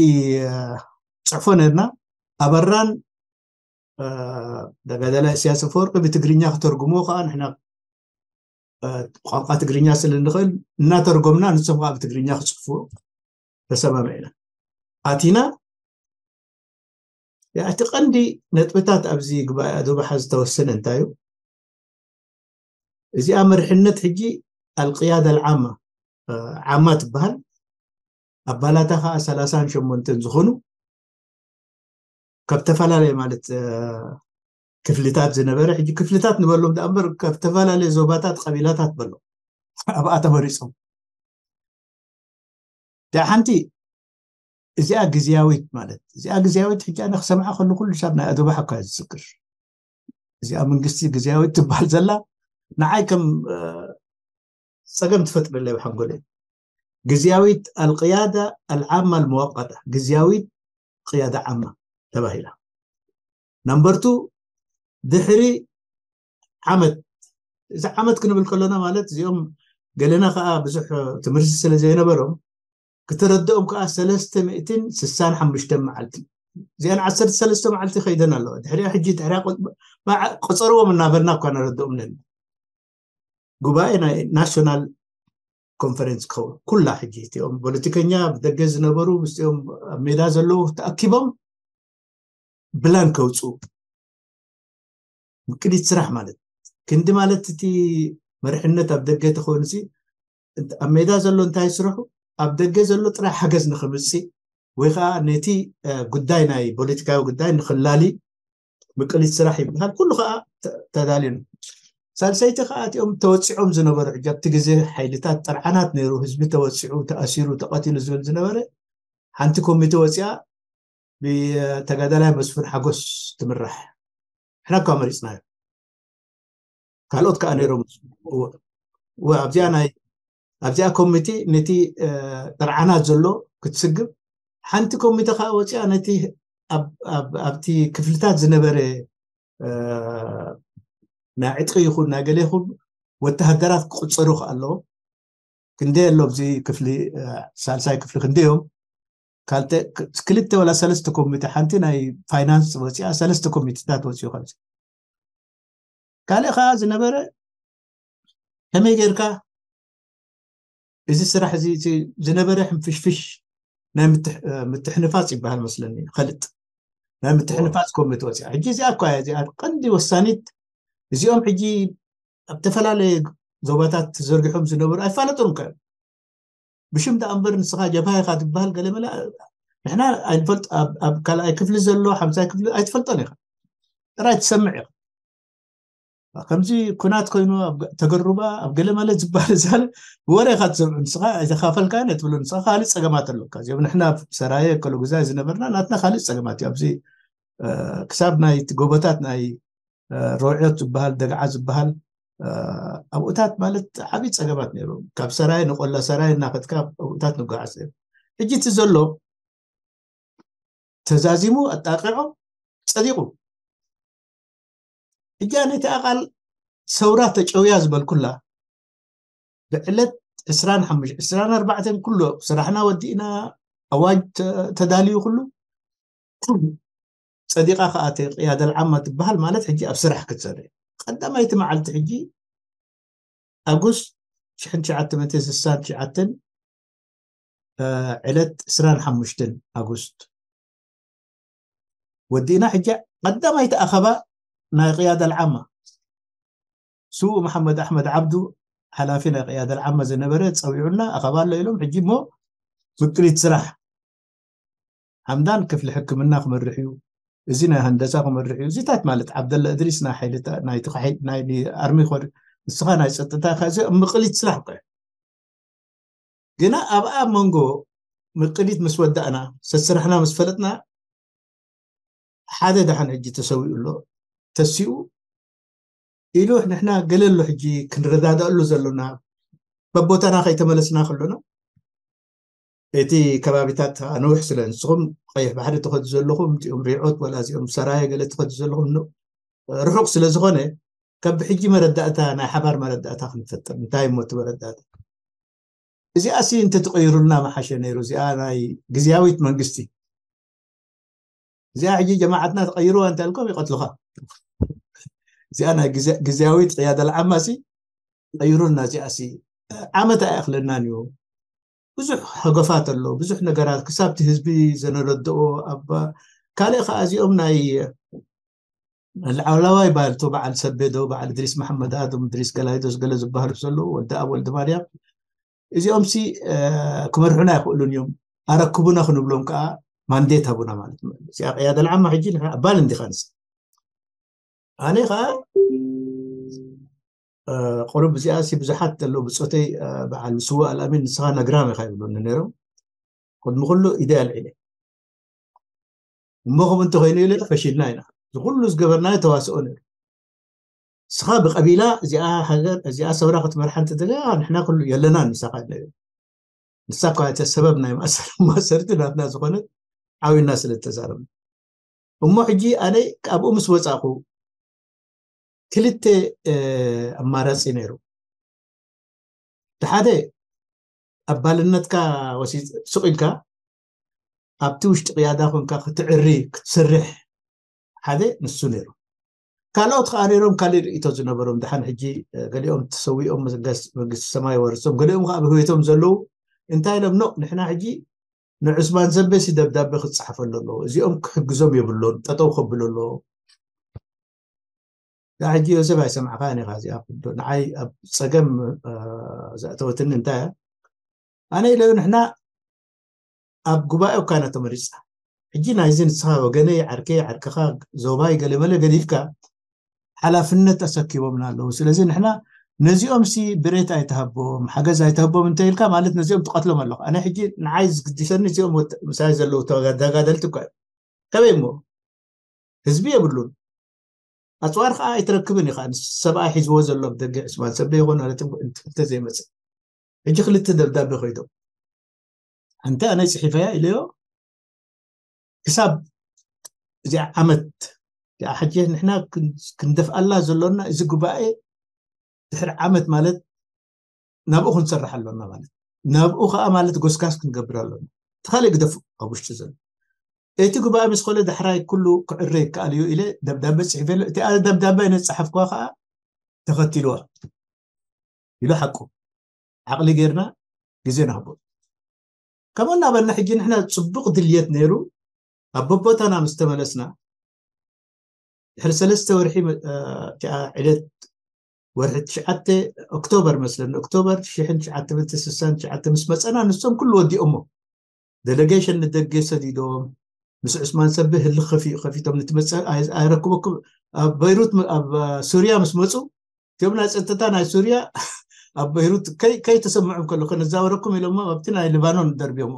ፅሕፎ ነርና ኣበራን ተጋዳላይ እስያስ ኣፈወርቂ ብትግርኛ ክተርጉሞ ከዓ ንሕና ቋንቋ ትግርኛ ስለ ንኽእል እናተርጎምና ንሶም ከዓ ብትግርኛ ክፅሕፉ ተሰማሚዕና ኣቲና እቲ ቀንዲ ነጥብታት ኣብዚ ጉባኤ ኣዶባሓ ዝተወሰነ እንታይ እዩ እዚኣ መርሕነት ሕጂ ኣልቅያዳ ኣልዓማ ዓማ ትበሃል ኣባላታ ከዓ ሰላሳን ሸሞንተን ዝኾኑ ካብ ዝተፈላለየ ማለት ክፍልታት ዝነበረ ሕጂ ክፍልታት ንበሎም ዳኣ እምበር ካብ ዝተፈላለየ ዞባታት ቀቢላታት በሎ ኣብኣ ተመሪፆም እቲኣ ሓንቲ እዚኣ ግዝያዊት ማለት እዚኣ ግዝያዊት ሕጂ ኣነ ክሰምዓ ከሉ ኩሉ ሳብ ናይ ኣዶባሓ እኳ ዝዝክር እዚኣ መንግስቲ ግዝያዊት ትበሃል ዘላ ንዓይ ከም ፀገም ትፈጥረለይ ብሓንጎለይ ግዝያዊት ኣልቅያዳ ኣልዓማ ልመዋቀታ ግዝያዊት ቅያዳ ዓማ ተባሂላ። ናምበር ቱ ድሕሪ ዓመት፣ እዚ ዓመት ክንብል ከሎና ማለት እዚኦም ገለና ከዓ ብዙሕ ትምህርቲ ስለ ዘይነበሮም ክትረድኦም ከዓ ሰለስተ ሚእትን ስሳን ሓሙሽተን መዓልቲ፣ እዚኣን ዓሰርተ ሰለስተ መዓልቲ ከይደን ኣለዋ። ድሕሪያ ሕጂ ድሕሪያ ቆፀርዎም እናበልና እኳ ነረድኦም ነን። ጉባኤ ናይ ናሽናል ኮንፈረንስ ክኸውን ኩላ ሕጂ እቲኦም ፖለቲከኛ ብደገ ዝነበሩ ምስኦም ኣብ ሜዳ ዘለዉ ተኣኪቦም ብላን ከውፅኡ ምቅዲት ስራሕ ማለት ክንዲ ማለት እቲ መርሕነት ኣብ ደገ ተኾይኑሲ ኣብ ሜዳ ዘሎ እንታይ ስርሑ ኣብ ደገ ዘሎ ጥራሕ ሓገዝ ንክምፅእ ወይ ከዓ ነቲ ጉዳይ ናይ ፖለቲካዊ ጉዳይ ንክላሊ ምቅሊት ስራሕ ይበሃል። ኩሉ ከዓ ተዳልዩ ነው። ሳልሰይቲ ከዓ እቲኦም ተወፂዖም ዝነበሩ ሕጂ ኣብቲ ግዜ ሓይልታት ጥርዓናት ነይሩ፣ ህዝቢ ተወፂዑ ተኣሲሩ ተቐቲሉ ዝብል ዝነበረ ሓንቲ ኮሚቴ ወፂኣ ብተጋዳላይ መስፍን ሓጎስ ትምራሕ። ሕና እኳ መሪፅናዮ፣ ካልኦት ከዓ ነይሮም። ኣብዚኣ ናይ ኣብዚኣ ኮሚቴ ነቲ ጥርዓናት ዘሎ ክትስግብ፣ ሓንቲ ኮሚቴ ከዓ ወፂኣ ነቲ ኣብቲ ክፍልታት ዝነበረ ናይ ዕጥቂ ይኹን ናይ ገለ ይኹን ወተሃደራት ክቁፀሩ ከኣለዎ። ክንደይ ኣሎ ኣብዚ ክፍሊ፣ ሳልሳይ ክፍሊ ክንደይ እዮም? ካልተ ክልተ ወላ ሰለስተ ኮሚቴ፣ ሓንቲ ናይ ፋይናንስ ወፂኣ፣ ሰለስተ ኮሚቴታት ወፂኡ። ካብዚ ካልእ ከዓ ዝነበረ ከመይ ጌርካ እዚ ስራሕ እዚ ዝነበረ ሕንፍሽፍሽ ናይ ምትሕንፋፅ ይበሃል መስለኒ፣ ኸልጥ ናይ ምትሕንፋፅ ኮሚቴ ወፂኣ። ሕጂ እዚኣ እኳ እያ እዚኣ ቀንዲ ወሳኒት። እዚኦም ሕጂ ኣብ ዝተፈላለየ ዞባታት ተዘርጊሖም ዝነበሩ ኣይፋለጡን ከ ብሽም ደኣ እምበር ንስኻ ጀብሃ ኢኻ ትበሃል ገለ መለ ንሕና ኣይንፈልጥ። ኣብ ካልኣይ ክፍሊ ዘሎ ሓምሳይ ክፍሊ ኣይትፈልጦን ኢኻ፣ ጥራይ ትሰምዕ ኢኻ። ከምዚ ኩናት ኮይኑ ተገሩባ ኣብ ገለ መለ ዝበሃል ዛለ ብወረ ኢኻ ትሰምዑ። ንስኻ ኣይተኻፈልካን እየ ትብሉ። ንስኻ ካልእ ፀገማት ኣለካ። እዚኦም ንሕና ሰራየ ከሎ ግዛይ ዝነበርና ናትና ካልእ ፀገማት እዩ። ኣብዚ ክሳብ ናይ ጎቦታት ናይ ሮዕዮት ዝበሃል ደግዓ ዝበሃል ኣብኡታት ማለት ዓብዪ ፀገማት ነይሩ። ካብ ሰራየ ንቆላ ሰራየ እናኸድካ ኣብኡታት ንጓዓዝ ነይሩ። ሕጂ እቲ ዘሎ ተዛዚሙ ኣጣቂዖም ፀዲቑ። ሕጂ ነቲ ኣቃል ሰውራ ተጨውያ ዝበልኩላ ብዕለት ዕስራን ሓሙሽተ ዕስራን ኣርባዕተን ኩሎ ስራሕና ወዲእና ኣዋጅ ተዳልዩ ኩሉ ፀዲቃ ከዓ ቅያደል ዓማ ትበሃል ማለት ሕጂ ኣብ ስራሕ ክትሰርሕ። ቀዳማይቲ መዓልቲ ሕጂ ኣጉስት ሽሕን ትሽዓተ ሚእትን ስሳን ትሽዓተን ዕለት ዕስራን ሓሙሽተን ኣጉስት ወዲእና። ሕጂ ቀዳማይቲ ኣኸባ ናይ ቅያደል ዓማ ስዉእ መሓመድ ኣሕመድ ዓብዱ ሓላፊ ናይ ቅያደል ዓማ ዝነበረ ፀዊዑና ኣኸባ ኣሎ ኢሎም። ሕጂ እሞ ምቅሊት ስራሕ ሓምዳን ክፍሊ ሕክምና ክመርሕ እዩ፣ እዚ ናይ ሃንደሳ ክመርሕ እዩ። እዚታት ማለት ዓብደላ እድሪስ ናይ ሓይልታ ናይ ኣርሚ ኮድ ንስኻ ናይ ፀጥታ እዚ ምቅሊት ስራሕ እኮ ግና ኣብኣ መንጎ ምቅሊት ምስ ወዳእና ሰስራሕና ምስ ፈለጥና ሓደ ደሓን ሕጂ ተሰዊኡ ኣሎ ተሲኡ ኢሉ ንሕና ገለ ኣሎ ሕጂ ክንረዳዳእሉ ዘሎና በቦታና ከይተመለስና ከሎና እቲ ከባቢታት ኣነውሕ ስለ ንስኹም ቀይሕ ባሕሪ ትኸዱ ዘለኹም እዚኦም ሪዖት ወላ እዚኦም ሰራየ ገለ ትኸዱ ዘለኹም ርሑቕ ስለ ዝኾነ ካብ ብሕጂ መረዳእታ ናይ ሓባር መረዳእታ ክንፈጥር እንታይ እሞ እቲ መረዳእታ እዚኣ ሲ እንተትቀይሩልና መሓሸ ነይሩ። እዚኣ ናይ ግዝያዊት መንግስቲ እዚኣ ሕጂ ጀማዓትና ተቀይሩዋ እንተልኮም ይቀትልካ። እዚኣ ናይ ግዝያዊት ቅያደል ዓማ ሲ ቀይሩልና። እዚኣ ሲ ዓመት ኣይኣኽለናን እዩ። ብዙሕ ሃገፋት ኣሎ፣ ብዙሕ ነገራት ክሳብቲ ህዝቢ ዘነረድኦ ኣብ ካልእ ከዓ እዚኦም ናይ ላዕላዋይ ባልቶ በዓል ሰቤዶ በዓል እድሪስ መሓመድ ኣቶም እድሪስ ገላይዶስ ገለ ዝበሃሉ ዘለዉ ወዲ ኣብ ወልዲ ማርያም እዚኦም ሲ ክመርሑና ይኽእሉን እዮም። ኣረክቡና ክንብሎም ከዓ ማንዴት ሃቡና ማለት እዩ። እዚኣ ቅያደል ዓማ ሕጂ ንሕና ኣባል እንዲኻ ንስ ኣነ ከዓ ቁሩብ እዚኣ ሲ ብዙሓት ዘለዉ ብፆተይ በዓል ስዋ ኣልኣሚን ንስኻ ነግራም ኢኻ ይብሉኒ ነይሮም። ቅድሚ ኩሉ ኢደይ ኣልዒለ እሞ ከምኡ እንተኮይኑ ኢለ ፈሺልና ኢና። እዚ ኩሉ ዝገበርናዮ ተዋስኦ ነይሩ። ንስኻ ብቀቢላ እዚኣ ሃገር እዚኣ ሰውራ ክትመርሓ እንተደለያ ንሕና ኩሉ የለናን ምሳኻ ነይሩ። ንሳ እኳ እተ ሰበብ ናይ ማእሰር ማእሰርቲ ናትና ዝኾነት ዓዊና ስለ ዝተዛረብና። እሞ ሕጂ ኣነ ካብኡ ምስ ወፃእኩ ክልተ ኣማራፂ ነይሩ። ሓደ ኣባልነትካ ወሲ ስቕ ኢልካ ኣብቲ ውሽጢ ቅያዳ ኮንካ ክትዕሪ ክትስርሕ ሓደ ንሱ ነይሩ። ካልኦት ከዓ ነይሮም ካልእ ርእቶ ዝነበሮም፣ ድሓን ሕጂ ገሊኦም ተሰዊኦም መንግስቲ ሰማይ ወርሶም፣ ገሊኦም ከዓ ብህይወቶም ዘለዉ እንታይ ኢሎም፣ ኖ ንሕና ሕጂ ንዑስማን ሰበሲ ደብዳቤ ክፀሓፈሉ ኣለዎ፣ እዚኦም ክሕግዞም የብሎን፣ ጠጠው ከብሉ ኣለዎ። ዳ ሕጂ ዮሴፍ ኣይሰማዕካን ኢኻ እዚኣ ንዓይ ኣብ ፀገም ዘእተወትኒ እንታይ እያ? ኣነ ኢለ ንሕና ኣብ ጉባኤ እኳ ኢና ተመሪፅና። ሕጂ ናይዚ ንስኻ ወገነይ ዓርከይ ዓርከኻ ዞባይ ገለመለ ገዲፍካ ሓላፍነት ኣሰኪቦምና ኣለዉ። ስለዚ ንሕና ነዚኦም ሲ ብሬት ኣይተሃቦም ሓገዝ ኣይተሃቦም እንተ ኢልካ ማለት ነዚኦም ትቐትሎም ኣለኹ። ኣነ ሕጂ ንዓይ ዝግድሰኒ እዚኦም ምሳይ ዘለዉ ተጋዳደልቲ እኳ እዮም። ከበይ እሞ ህዝቢ የብሉን። ኣፅዋር ከዓ ኣይትረክብን ኢኻ። ሰብኣይ ሒዝዎ ዘሎ ደገ ዕስማን ሰበ ይኾን ማለት እንተዘይመፅእ ሕጂ ክልተ ደብዳቤ ኮይዶም ሓንቲ ኣነ ፅሒፈያ ኢለዮ ክሳብ እዚኣ ዓመት እዚኣ ሕጂ ንሕና ክንደፍኣላ ዘሎና እዚ ጉባኤ ድሕሪ ዓመት ማለት ናብኡ ክንሰርሕ ኣሎና ማለት ናብኡ ከዓ ማለት ጎስጋስ ክንገብር ኣሎና። ተኻሊ ግደፉ ኣብ ውሽጢ ዘሎ እቲ ጉባኤ ምስ ኮለ ዳሕራይ ኩሉ ክዕረ ይከኣል እዩ ኢለ ደብዳቤ ፅሒፈ። እቲ ደብዳቤ ነፀሓፍኳ ከዓ ተኸቲልዋ ኢሉ ሓቁ ዓቕሊ ጌርና ግዜ ንሃቦ። ከምኡ እናበልና ሕጂ ንሕና ፅቡቕ ድልየት ነይሩ ኣብ በቦታና ምስ ተመለስና ድሕሪ ሰለስተ ወርሒ እቲኣ ዕለት ወርሒ ትሽዓተ ኦክቶበር መስለኒ ኦክቶበር ሽሕን ትሽዓተ መእትን ስሳን ትሽዓተ ምስ መፀና ንሶም ኩሉ ወዲኦሞ። ደለጌሽን ንደገ ሰዲዶም ምስ ዑስማን ሰብህ ህልኽ ከፊ ከፊቶም ንትመፀ ኣይረክበኩም ኣብ በይሩት ኣብ ሱርያ ምስ መፁ እቲኦም ናይ ፀጥታ ናይ ሱርያ ኣብ በይሩት ከይተሰምዖም ከሎ ከነዛወረኩም ኢሎሞ ኣብቲ ናይ ሊባኖን ደርብዮሞ።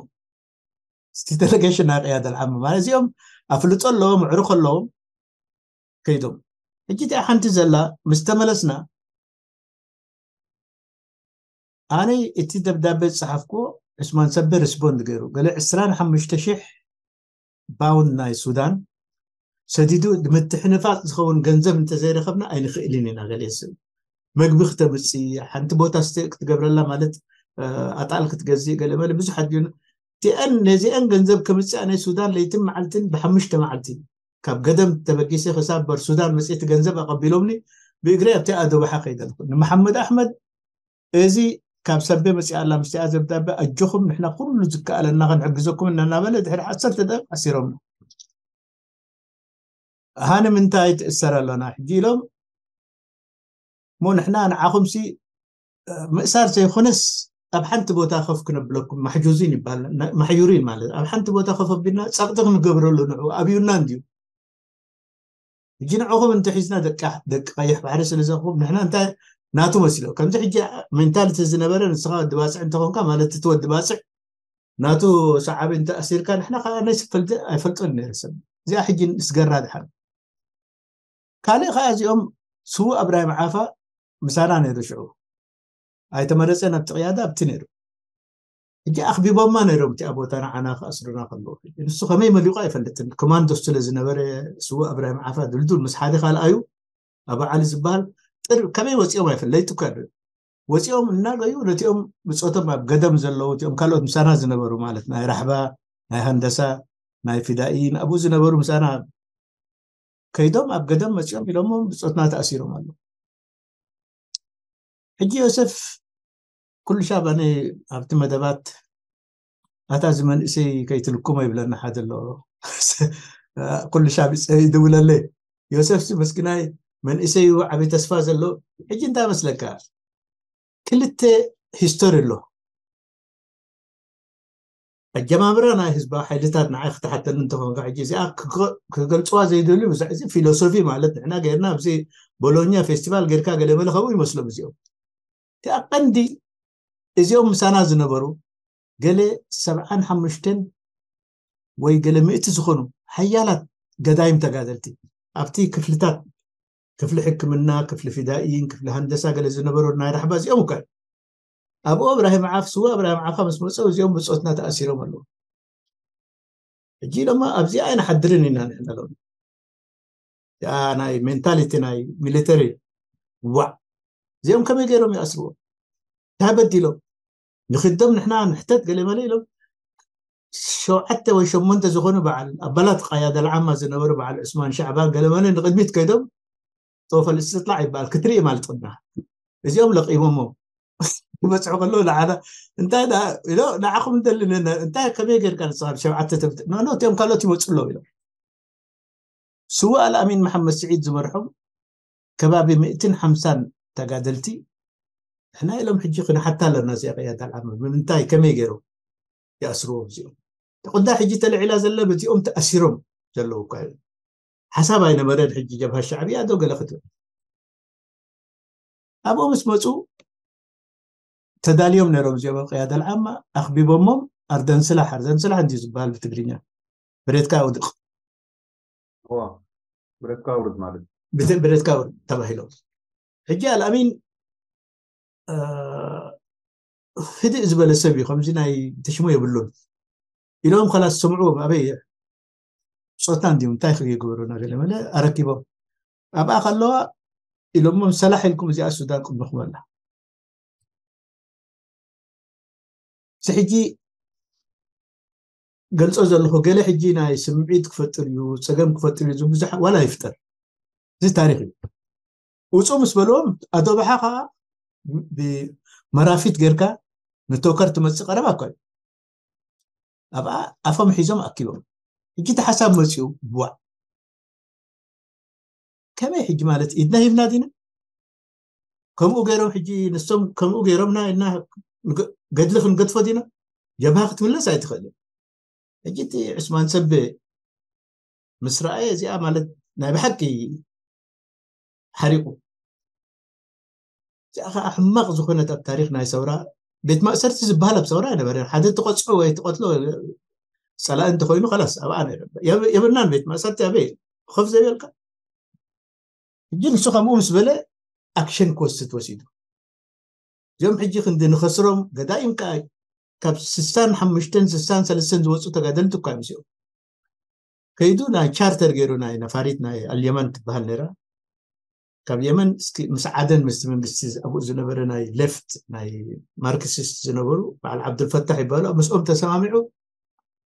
እቲ ደለጌሽን ናይ ቅያደ ልዓመ ማለት እዚኦም ኣፍልጦ ኣለዎም ኣዕሩኽ ኣለዎም ከይዶም። ሕጂ እቲኣ ሓንቲ ዘላ ምስ ተመለስና ኣነ እቲ ደብዳቤ ዝፀሓፍኩዎ ዑስማን ሰበ ሪስፖንድ ገይሩ ገለ ዕስራን ሓሙሽተ ሽሕ ባውንድ ናይ ሱዳን ሰዲዱ ንምትሕንፋፅ ዝኸውን ገንዘብ እንተዘይረኸብና ኣይንኽእልን ኢና። ገለ ስብ መግቢ ክተምፅእ ሓንቲ ቦታ ስተ ክትገብረላ ማለት ኣጣል ክትገዝእ ገለ መለ ብዙሓት ድዩ እቲአን ነዚአን ገንዘብ ከምፅእ ኣነ ሱዳን ለይትን መዓልትን ብሓሙሽተ መዓልቲ ካብ ገደም ተበጊሰ ክሳብ በር ሱዳን መፅእቲ ገንዘብ ኣቐቢሎምኒ ብእግሪ ኣብቲ ኣደባሓ ከይደልኩ ንመሓመድ ኣሕመድ እዚ ካብ ሰቤ መፅኣ ኣላ ምስቲኣ ዘብዳበ ኣጆኹም ንሕና ኩሉ ዝከኣለና ክንሕግዘኩም እናናበለ ድሕሪ ዓሰርተ ደቂቕ ኣሲሮምና። ሃኒ ምንታይ ትእሰር ኣሎና ሕጂ ኢሎም እሞ ንሕና ንዓኹምሲ ምእሳር ዘይኮነስ ኣብ ሓንቲ ቦታ ከፍ ክነብለኩም ማሕጁዚን ይባል ማሕዩሪን ማለት ኣብ ሓንቲ ቦታ ከፍ ኣቢልና ፀቕጢ ክንገብረሉ ንዑ ኣብዩና እንድዩ ሕጂ ንዕኹም እንተሒዝና ደቂ ደቂ ቀይሕ ባሕሪ ስለ ዘኹም ንሕና እንታይ ናቱ መሲሎ ከምዚ ሕጂ ሜንታሊቲ ዝነበረ ንስኻ ወዲ ባፅዕ እንተኾንካ ማለት እቲ ወዲ ባፅዕ ናቱ ሰዓቢ እንተኣሲርካ ንሕና ከዓ ናይ ስፈልጥ ኣይፈልጦን ነይረ ሰብ እዚኣ ሕጂ ንስገራ ድሓን ካልእ ከዓ እዚኦም ስዉእ ኣብራሂም ዓፋ ምሳና ነይሩ ሽዑ ኣይተመረፀን ኣብቲ ቅያዳ ኣብቲ ነይሩ ሕጂ ኣኽቢቦማ ነይሮም እቲኣ ቦታ ንዓና ክኣስሩና ከለዉ ንሱ ከመይ መሊቑ ኣይፈልጥን ኮማንዶ ስለ ዝነበረ ስዉእ ኣብራሂም ዓፋ ድልዱል ምስ ሓደ ካልኣዩ ኣብ ዓሊ ዝበሃል ጥር ከመይ ወፂኦም ኣይፈለይጡ ከ ወፂኦም እናገዩ ነቲኦም ብፆቶም ኣብ ገደም ዘለዉ እቲኦም ካልኦት ምሳና ዝነበሩ ማለት ናይ ራሕባ ናይ ሃንደሳ ናይ ፊዳኢን ኣብኡ ዝነበሩ ምሳና ከይዶም ኣብ ገደም መፂኦም ኢሎሞም ብፆትና ተኣሲሮም ኣለዉ ሕጂ ዮሴፍ ኩሉ ሻብ ኣነ ኣብቲ መደባት ኣታ እዚ መንእሰይ ከይትልኩሞ ይብለና ሓደ ኣሎ ኩሉ ሻብ ይድውለለይ ዮሴፍ ሲ መስኪናይ መንእሰይ ዓብይ ተስፋ ዘሎ ሕጂ እንታይ መስለካ ክልተ ሂስቶሪ ኣሎ ኣጀማምራ ናይ ህዝባዊ ሓይልታት ንዓይ ክተሓተኒ እንተኾንካ ሕጂ እዚኣ ክገልፅዋ ዘይደልዩ ብዛዕ እዚ ፊሎሶፊ ማለት ንሕና ገይርና ኣብዚ ቦሎኛ ፌስቲቫል ገይርካ ገለ መለ ከምኡ ይመስሎም እዚኦም እቲኣ ቀንዲ እዚኦም ምሳና ዝነበሩ ገለ ሰብዓን ሓሙሽተን ወይ ገለ ምእቲ ዝኾኑ ሓያላት ገዳይም ተጋደልቲ ኣብቲ ክፍልታት ክፍሊ ሕክምና ክፍሊ ፊዳኢን ክፍሊ ሃንደሳ ገለ ዝነበሩ ናይ ራሕባ እዚኦም እኳ ኣብኡ እብራሂም ዓፍ ስዋ እብራሂም ዓፋ ምስ መፀው እዚኦም ብፆትና ተኣሲሮም ኣለዉ ሕጂ ኢሎማ ኣብዚኣ ኣይንሓድርን ኢና ንሕና ሎም ያ ናይ ሜንታሊቲ ናይ ሚሊተሪ ዋዕ እዚኦም ከመይ ገይሮም ይኣስርዎ እንታይ በዲሎም ንክዶም ንሕና ንሕተት ገለ መለ ኢሎም ሸውዓተ ወይ ሸሞንተ ዝኾኑ በዓል ኣባላት ቃያዳ ልዓማ ዝነበሩ በዓል ዑስማን ሻዕባን ገለ መለ ንቅድሚት ከይዶም ጦፈ ልስትጥላዕ ይበሃል ክትርኢ ማለት ጥና እዚኦም ለቂሞሞ ይበፅሑ ከለዉ ንዓና እንታይ ደኣ ኢሎ ንዓኹም እንደሊ ንነ እንታይ ከመይ ጌርካ ንስኻ ብሸውዓተ ተብት ኖ ኖ እቲኦም ካልኦት ይመፁ ኣለዉ ኢሎም ስዋ ኣልኣሚን መሓመድ ስዒድ ዝመርሖም ከባቢ ሚእትን ሓምሳን ተጋደልቲ ንሕና ኢሎም ሕጂ ክንሓታ ኣለና እዚኣ ቅያት ኣልዓመ ብምንታይ ከመይ ገይሮም ይኣስርዎም እዚኦም ተቆዳ ሕጂ ተልዒላ ዘለ በዚኦም ተኣሲሮም ዘለዉ እኳ እዮም ሓሳብ ኣይነበረን ሕጂ ጀብሃ ሻዕብያ ዶ ገለ ክትብል ኣብኡ ምስ መፁ ተዳልዮም ነይሮም እዚኦም ኣብ ቅያደ ልዓማ ኣኽቢቦሞም ኣርደን ስላሕ ኣርደን ስላሕ እንዲ ዝበሃል ብትግርኛ ብሬትካ ውድቕ ብረትካ ውርድ ማለት ብት- ብሬትካ ውድቕ ተባሂሎም ሕጂ ኣልኣሚን እ፣ ህድእ ዝበለ ሰብ እዩ ከምዚ ናይ ተሽሞ የብሉን ኢሎም ከላስ ሰምዑ ኣበይ ፆታ እንዲዮም እንታይ ክግበሩና ገለ መለ ኣረኪቦም ኣብኣ ከለዋ ኢሎሞም ሰላሕ ኢልኩም እዚኣ ሱዳን ቅድምኹም ኣላ እዚ ሕጂ ገልፆ ዘለኹ ገለ ሕጂ ናይ ስምዒት ክፈጥር እዩ ፀገም ክፈጥር እዩ ብዙሕ ዋላ ይፍጠር እዚ ታሪክ እዩ ውፁ ምስ በልዎም ኣዶባሓ ከዓ ብመራፊት ጌርካ ንቶከር ትመፅእ ቀረባ እኳ እዩ ኣብኣ ኣፎም ሒዞም ኣኪቦም ሕጂ እቲ ሓሳብ መፅኡ ብዋዕ ከመይ ሕጂ ማለት ኢድና ሂብና ዲና ከምኡ ገይሮም ሕጂ ንሶም ከምኡ ገይሮምና ኢልና ገድሊ ክንገድፎ ዲና ጀብሃ ክትምለስ ኣይትኽእልን ሕጂ እቲ ዕስማን ሰቤ ምስ ረኣየ እዚኣ ማለት ናይ ብሓቂ ሓሪቁ እዚኣ ከዓ ሕማቕ ዝኾነት ኣብ ታሪክ ናይ ሰውራ ቤት ማእሰርቲ ዝበሃል ኣብ ሰውራ ኣይነበረ ሓደ ትቆፅዖ ወይ ትቆትሎ ፀላኢ እንተኮይኑ ከላስ ኣብኣ ነረ የብልናን ቤት ማእሰርቲ ኣበይ ኮፍ ዘይበልካ ሕጂ ንሱ ከምኡ ምስ በለ ኣክሽን ክወስድ ወሲዱ እዚኦም ሕጂ ክንዲ ንኸስሮም ገዳይም ከዓ ካብ ስሳን ሓሙሽተን ስሳን ሰለስተን ዝወፁ ተጋደልቲ እኳ እዮም እዚኦም ከይዱ ናይ ቻርተር ገይሩ ናይ ነፋሪት ናይ ኣልየመን ትበሃል ነራ ካብ የመን እስኪ ምስ ዓደን ምስቲ መንግስቲ ኣብኡ ዝነበረ ናይ ሌፍት ናይ ማርክሲስት ዝነበሩ በዓል ዓብዱልፈታሕ ይበሃሉ ምስኦም ተሰማሚዑ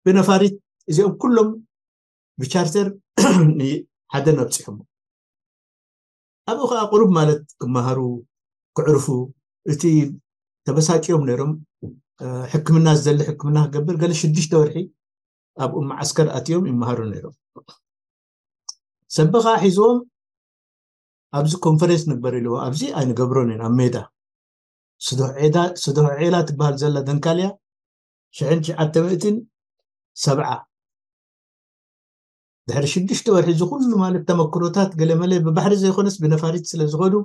ብነፋሪት እዚኦም ኩሎም ብቻርተር ንዓደን ኣብፂሖሞ ኣብኡ ከዓ ቁሩብ ማለት ክመሃሩ ክዕርፉ እቲ ተበሳጭዮም ነይሮም ሕክምና ዝደሊ ሕክምና ክገብር ገለ ሽዱሽተ ወርሒ ኣብኡ መዓስከር ኣትዮም ይመሃሩ ነይሮም ሰበኻ ሒዝዎም ኣብዚ ኮንፈረንስ ንግበር ኢልዎ ኣብዚ ኣይንገብሮን ኢና ኣብ ሜዳ ስዶዕ ዔላ ትበሃል ዘላ ደንካልያ ሽሕን ትሽዓተ ሚእትን ሰብዓ ድሕሪ ሽዱሽተ ወርሒ እዚ ኩሉ ማለት ተመክሮታት ገለመለ ብባሕሪ ዘይኮነስ ብነፋሪት ስለ ዝኸዱ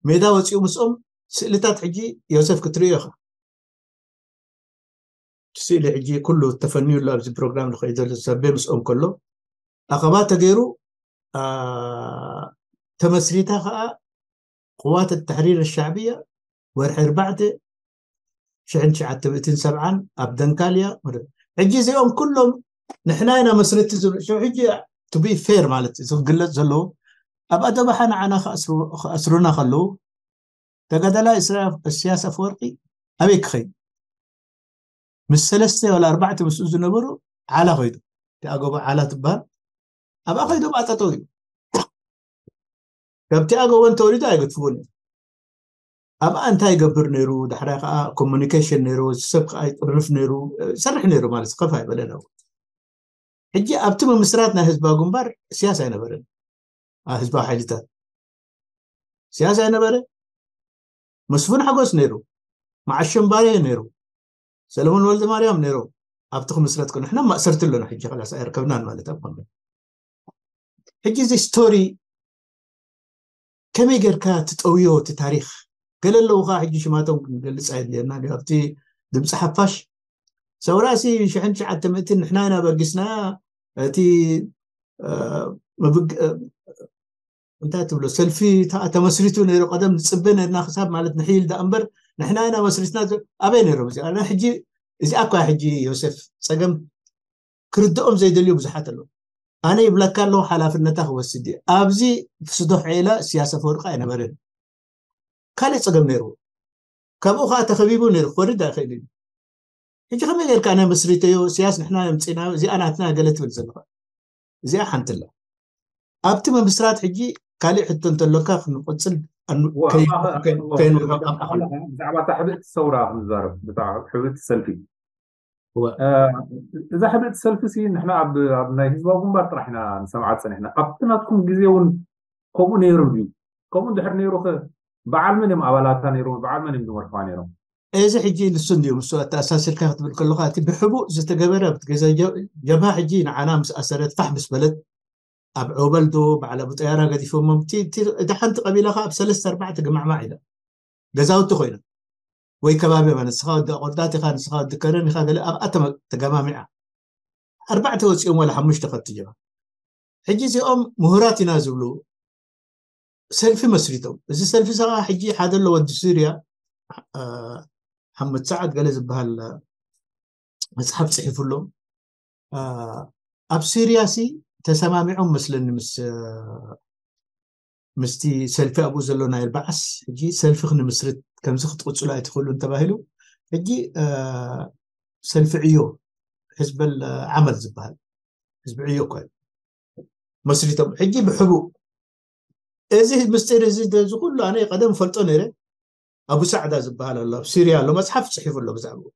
ሜዳ ወፂኡ ምስኦም ስእልታት ሕጂ ዮሴፍ ክትርእዮ ኢኻ ስእሊ ሕጂ ኩሉ ተፈንዩሉ ኣብዚ ፕሮግራም ዝኸይድ ዘሎ ሰቤ ምስኦም ከሎ ኣኸባ ተገይሩ ተመስሪታ ከዓ قوات التحرير الشعبية ወርሒ ኣርባዕተ ሽሕን ትሽዓተ ሚእትን ሰብዓን ኣብ ደንካልያ ሕጂ እዚኦም ኩሎም ንሕና ኢና መስረቲ ዝብሉ ሕጂ to be fair ማለት እዚ ክግለፅ ዘለዎ ኣብ ኣደባሓ ንዓና ክኣስሩና ከለዉ ተጋዳላይ እስያስ ኣፈወርቂ ኣበይ ክኸይድ ምስ ሰለስተ ወላ ኣርባዕተ ምስኡ ዝነበሩ ዓላ ከይዱ እቲ ኣጎቦ ዓላ ትበሃል ኣብኣ ከይዶም ኣጠጠው እዩ ካብቲ ኣጎቦ እንተወሪዱ ኣይገድፍዎን እዩ ኣብኣ እንታይ ይገብር ነይሩ ዳሕራይ ከዓ ኮሙኒኬሽን ነይሩ ሰብ ከዓ ይጥርፍ ነይሩ ይሰርሕ ነይሩ ማለት ከፍ ኣይበለ ነው ሕጂ ኣብቲ ምምስራት ናይ ህዝባዊ ግንባር ስያስ ኣይነበረን ህዝባዊ ሓይልታት ስያስ ኣይነበረ መስፍን ሓጎስ ነይሩ መዓሸም ባርየ ነይሩ ሰለሞን ወልደ ማርያም ነይሩ ኣብቲ ክምስረት ከ ንሕና ማእሰርቲ ኣለና ሕጂ ከላስ ኣይርከብናን ማለት ኣብ ኮንዶ ሕጂ እዚ ስቶሪ ከመይ ጌርካ ትጠውዮ እቲ ታሪክ ገለ ኣለዉ ከዓ ሕጂ ሽማቶም ክንገልፅ ኣይድልየና ኣብቲ ድምፂ ሓፋሽ ሰውራ ሲ ሽሕን ትሽዓተ ሚእትን ንሕና ኢና በጊስና እቲ እንታይ ትብሎ ሰልፊ ተመስሪቱ ነይሩ ቀደም ንፅበ ነርና ክሳብ ማለት ንሕይል ዳ እምበር ንሕና ኢና መስሪትና ኣበይ ነይሮም እዚ ኣነ ሕጂ እዚኣ እኳ ሕጂ ዮሴፍ ፀገም ክርድኦም ዘይደልዩ ብዙሓት ኣለዉ። ኣነ ይብለካ ኣለኹ፣ ሓላፍነታ ክወስድ እየ። ኣብዚ ስዶሕ ዒላ ኢሳያስ ኣፈወርቂ ኣይነበረን። ካልእ ጸገም ነይርዎ። ካብኡ ከኣ ተኸቢቡ ነይሩ፣ ክወርድ ኣይኽእልን እዩ። ሕጂ ከመይ ጌርካ ኣነ መስሪተዮ፣ ኢሳያስ ንሕና የምጺእና፣ እዚኣ ናትና ገለ ትብል ዘለኻ። እዚኣ ሓንቲ ኣላ። ኣብቲ ምምስራት ሕጂ ካልእ ሕቶ እንተሎካ ክንቕጽል ኣኑ-፣ እዋ፣ ከይ-፣ ኣባ-፣ ከይ-፣ ኣባ-፣ ከይንወቕዕ ኣባ-፣ ብዛዕባ እታ ሕብእቲ ሰውራ ክንዛረብ፣ ብዛዕባ ሕብእቲ ሰልፊ። እዋ። እ፣ እዛ ሕብእቲ ሰልፊ ሲ ንሕና ኣብ፣ ኣብ ናይ ህዝባዊ ግንባር ጥራሕ ኢና ንሰምዓ ጸኒሕና። ኣብቲ ናትኩም ግዜ እውን ከምኡ ነይሩ ድዩ? ከምኡ እንድሕር ነይሩ ኸ በዓል መን እዮም ኣባላታ ነይሮም? በዓል መን እዮም ዝመርሕዋ ነይሮም? እዚ ሕጂ ንሱ እንድዩ፣ ምስ ኣተኣሳሲርካ ክትብል ከለኻ፣ እቲ ብሕቡእ ዝተገበረ ኣብቲ ገዛ ጀ-፣ ጀብሃ ሕጂ ንዓና ምስ ኣሰረት ፋሕ ምስ በለት፣ ኣብ ዖበል ዶ በዓል ኣቡ ጠያራ ገዲፎሞም፣ እቲ፣ እቲ፣ እታ ሓንቲ ቀቢላ ኸኣ ኣብ ሰለስተ ኣርባዕተ ግማዕማዕ ኢላ። ገዛውቲ ኮይና። ወይ ከባቢ ማለት ንስኻ ወዲ ኣቆርዳት ኢኻ፣ ንስኻ ወዲ ከረን ኢኻ፣ ገለ ኣብኣ ተመ-፣ ተገማሚዓ። ኣርባዕተ ወጺኦም ዋላ ሓሙሽተ ካብቲ ጀብሃ። ሕጂ እዚኦም ምሁራት ኢና ዝብሉ ሰልፊ መስሪቶም። እዚ ሰልፊ እዚ ኸኣ ሕጂ ሓደ ኣሎ ወዲ ሱርያ፣ እ፣ ሓመድ ሰዓድ ገለ ዝበሃል መጽሓፍ ጽሒፉ ኣሎ። እ፣ ኣብ ሱርያ ሲ ተሰማሚዖም መስለኒ ምስ፣ እ፣ ምስቲ ሰልፊ ኣብኡ ዘሎ ናይ ባዓስ ሕጂ ሰልፊ ክንምስርት ከምዚ ክትቕጽሉ ኣይትኽእሉን ተባሂሉ። ሕጂ፣ እ፣ ሰልፊ ዕዮ፣ ሕዝበል ዓመል ዝበሃል፣ ህዝቢ ዕዮ እኮ እዩ። መስሪቶም ሕጂ ብሕቡእ። እዚ ምስጢር እዚ፣ እዚ ኩሉ ኣነ ቀደም ፈልጦ ነይረ። ኣቡ ሳዕዳ ዝበሃል ኣሎ፣ ኣብ ሲርያ ኣሎ፣ መጽሓፍ ጽሒፉ ኣሎ ብዛዕባኡ።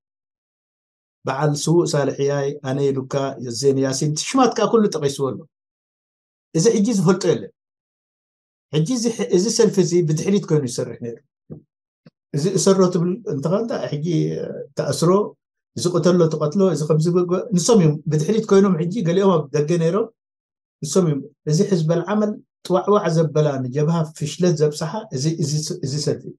በዓል ስዉእ ሳልሕ ያይ፣ ኣነ ኢሉካ፣ ዜን ያሲን፣ ሽማት ከኣ ኩሉ ጠቒስዎ ኣሎ። እዚ ሕጂ ዝፈልጦ የለን። ሕጂ እዚ ሕ-፣ እዚ ሰልፊ እዚ ብድሕሪት ኮይኑ ይሰርሕ ነይሩ። እዚ እሰሮ ትብል እንተኾንካ፣ ሕጂ ተኣስሮ፣ እዚ ቅተሎ ትቐትሎ፣ እዚ ከምዚ ብግ-፣ ንሶም እዮም ብድሕሪት ኮይኖም፣ ሕጂ ገሊኦም ኣብ ደገ ነይሮም፣ ንሶም እዮም። እዚ ሕዝበል ዓመል ጥዋዕዋዕ ዘበላ፣ ንጀብሃ ፍሽለት ዘብጽሓ፣ እዚ፣ እዚ፣ እዚ ሰልፊ እዩ።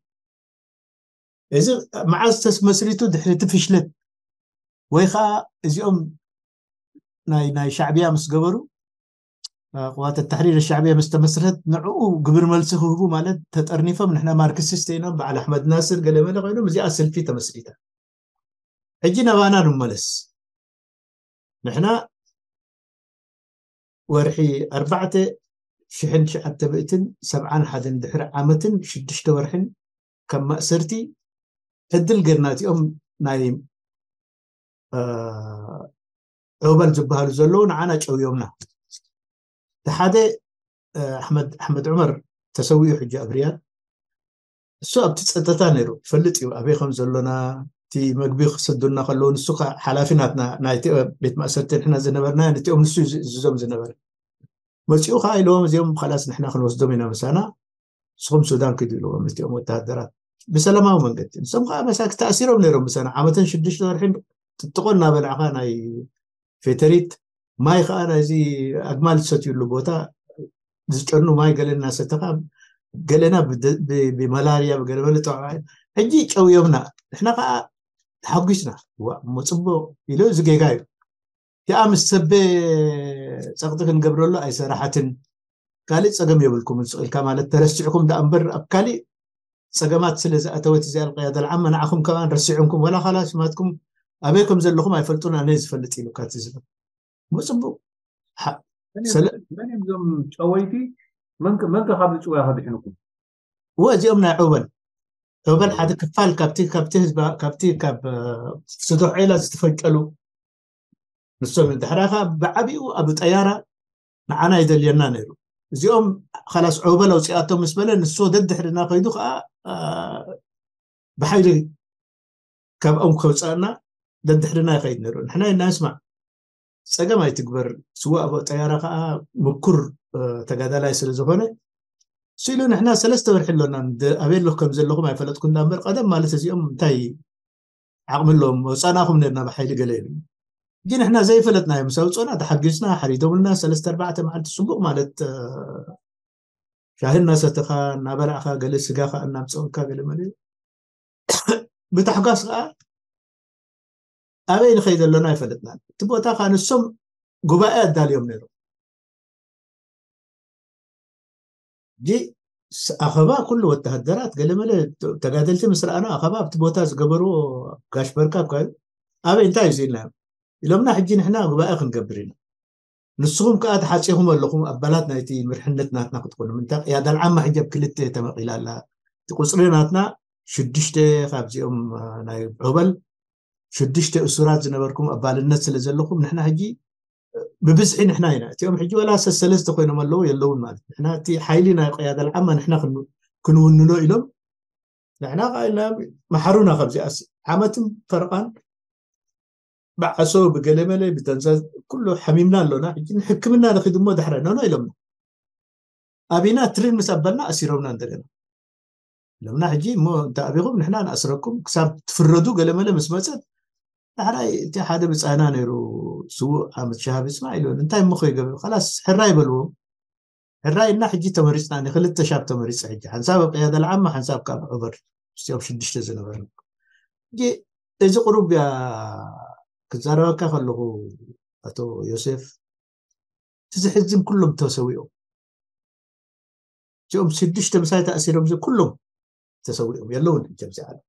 እዚ መዓዝ ተመስሪቱ? ድሕሪ እቲ ፍሽለት ወይ ኸዓ እዚኦም ናይ፣ ናይ ሻዕብያ ምስ ገበሩ፣ እ፣ ቅዋት ተሕሪር ሻዕብያ ምስ ተመስረት፣ ንዕኡ ግብር መልሲ ክህቡ ማለት ተጠርኒፎም፣ ንሕና ማርክሲስት ኢና፣ በዓል ኣሕመድ ናስር ገለ መለ ኮይኖም፣ እዚኣ ሰልፊ ተመስሪታ። ሕጂ ናባና ንመለስ። ንሕና ወርሒ ኣርባዕተ ሽሕን ትሽዓተ ሚእትን ሰብዓን ሓደን ድሕሪ ዓመትን ሽዱሽተ ወርሕን ካብ ማእሰርቲ ዕድል ጌርና፣ እቲኦም ናይ፣ እ፣ ዑበል ዝበሃሉ ዘለዉ ንዓና ጨውዮምና። እቲ ሓደ፣ እ፣ ኣሕመድ፣ ኣሕመድ ዑመር ተሰዊኡ ሕጂ ኣብ ሪያድ። እሱ ኣብቲ ጸጥታ ነይሩ፣ ይፈልጥ እዩ ኣበይ ከም ዘሎና፣ እቲ መግቢ ክሰዱና ከለዉ፣ ንሱ ከ ሓላፊ ናትና፣ ናይቲ ቤት ማእሰርቲ ንሕና ዝነበርና፣ ነቲኦም ንሱ እዩ ዝእዝዞም ዝነበረ። መጺኡ ከኣ ኢልዎም፣ እዚኦም ኻላስ ንሕና ክንወስዶም ኢና ምሳና፣ ንስኹም ሱዳን ኪዱ ኢልዎም፣ ነቲኦም ወተሃደራት ብሰላማዊ መንገዲ። ንሶም ከኣ መሳኪ ተኣሲሮም ነይሮም ምሳና፣ ዓመትን ሽዱሽተ ወርሒን ጥጥቖ እናበላዕኻ ናይ ፌተሪት፣ ማይ ከኣ ናይዚ ኣግማል ዝሰትዩሉ ቦታ፣ ዝጨኑ ማይ ገለ እናሰተኻ፣ ገለና ብደ-፣ ብ-፣ ብመላርያ ብገለ መለ ጠውዓ። ሕጂ ጨውዮምና፣ ንሕና ከኣ ተሓጒስና። ዋ፣ እሞ ጽቡቕ ኢሉ፣ እዚ ጌጋ እዩ። እቲኣ ምስ ሰበ ጸቕጢ ክንገብረሉ ኣይሰራሓትን። ካልእ ጸገም የብልኩምን፣ ስቕ ኢልካ ማለት ተረሲዕኩም ደኣ እምበር፣ ኣብ ካልእ ጸገማት ስለ ዝኣተወት እዚኣ ኣልቅያዳ ልዓመ፣ ንዓኹም ከማን ረሲዖምኩም፣ ዋላ ካላ ሽማትኩም ኣበይ ከም ዘለኹም ኣይፈልጡን፣ ኣነ ዝፈልጥ ኢሉካ እቲ ዝብል። እሞ ጽቡቕ። ሓ-፣ መን እዮም፣ ሰለ- መን እዮም እዞም ጨወይቲ? መን ከ-፣ መን ከ ካብዚ ጭውያ ከድሕንኩም? እወ፣ እዚኦም ናይ ዑበል፣ ዑበል ሓደ ክፋል ካብቲ፣ ካብቲ ህዝባ፣ ካብቲ ካብ፣ እ፣ ስዶሕ ዒላ ዝተፈንቀሉ ንሶም እዮም። ድሕራ ከኣ ብዓቢኡ ኣብ ጠያራ ንዓና ይደልየና ነይሩ። እዚኦም ኻላስ ዑበል ኣውጺኣቶም ምስ በለ፣ ንሱ ደድሕርና ከይዱ ከኣ፣ እ፣ ብሓይሊ ካብኦም ከውጻእና ደድሕርና ይኸይድ ነይሩ። ንሕና ኢልና ንስማዕ፣ ጸገም ኣይትግበር፣ ስዉእ ኣቦ ጠያራ ከኣ ምኩር፣ እ፣ ተጋዳላይ ስለ ዝኾነ፣ ስኢሉ ንሕና ሰለስተ ወርሒ ኣሎና፣ እንደ-፣ ኣበይ ኣለኹ ከም ዘለኹም ኣይፈለጥኩን እምበር፣ ቀደም ማለት እዚኦም እንታይ ዓቕሚ ኣለዎም፣ ወጻእናኹም ነርና ብሓይሊ ገለ ይብል። ግን ንሕና ዘይፈለጥና እዮም፣ ምስ ኣውጾና ተሓጊዝና፣ ሓሪዶምልና፣ ሰለስተ ኣርባዕተ መዓልቲ ጽቡቕ ማለት፣ እ፣ ሻሂ እናሰተኻ፣ እናበላዕኻ፣ ገለ ስጋ ከኣ እናምጸኡልካ፣ ገለ መለ። ብታሕጓስ ከኣ ኣበይ ንኸይድ ኣሎና ኣይፈለጥናን። እቲ ቦታ ከኣ ንሶም ጉባኤ ኣዳልዮም ነይሮም። ሕጂ ስ-፣ ኣኸባ ኩሉ ወተሃደራት ገለ መለ ተ-፣ ተጋደልቲ ምስ ረኣና ኣኸባ ኣብቲ ቦታ ዝገበርዎ ጋሽ በርካ እኳ እዩ። ኣበይ እንታይ እዩ ኢልናዮም። ኢሎምና። ሕጂ ንሕና ጉባኤ ክንገብር ኢና፣ ንስኹም ከዓ ተሓፂኹም ኣለኹም ኣባላት ናይቲ ምርሕነት ናትና ክትኮኑ። ምንታይ ቅያዳ ልዓማ ሕጂ ኣብ ክልተ ተመቒላ ኣላ። እቲ ቁፅሪ ናትና ሽዱሽተ ካብዚኦም ናይ ዑበል ሽዱሽተ እሱራት ዝነበርኩም ኣባልነት ስለ ዘለኹም ንሕና ሕጂ ብብዝሒ ንሕና ኢና። እቲኦም ሕጂ ወላ ሰሰለስተ ኮይኖም ኣለዉ የለውን ማለት ንሕና እቲ ሓይሊ ናይ ቅያዳ ልዓማ ንሕና ክንውንኖ ኢሎም ንሕና ከዓ ኢልና መሓሩና ካብዚኣስ ዓመትን ፈረቓን ብዓሶ ብገለመለ ብደንዘዝ ኩሉ ሓሚምና ኣሎና። ሕጂ ንሕክምና ንኺድ እሞ ዳሕረ ነኖ ኢሎምና። ኣቢና ትሪን ምስ ኣበልና ኣሲሮምና እንደገና ኢሎምና። ሕጂ እሞ እንተ ኣቢኹም ንሕና ንኣስረኩም ክሳብ ትፍረዱ ገለመለ ምስ መፀት ዳሕራይ እቲ ሓደ ብፃና ነይሩ ስዉእ ዓመት ሻሃብ ይፅማዕ ኢሉ እንታይ እሞ ከይገብር ላስ ሕራ ይበልዎም። ሕራይ እና ሕጂ ተመሪፅና ንክልተ ሻብ ተመሪፀ ሕጂ ሓንሳብ ኣብ ቅያዳ ልዓማ ሓንሳብ ካብ ዑበር ስቲኦም ሽዱሽተ ዝነበርና ሕጂ እዚ ቁሩብ እያ ክዛረበካ ከለኹ ኣቶ ዮሴፍ እቲ ዝሕዝን ኩሎም ተሰዊኦም እዚኦም ሽዱሽተ ምሳይ ተኣሲሮም እዚ ኩሎም ተሰዊኦም የለውን ሕጂ ኣብዚ ዓለም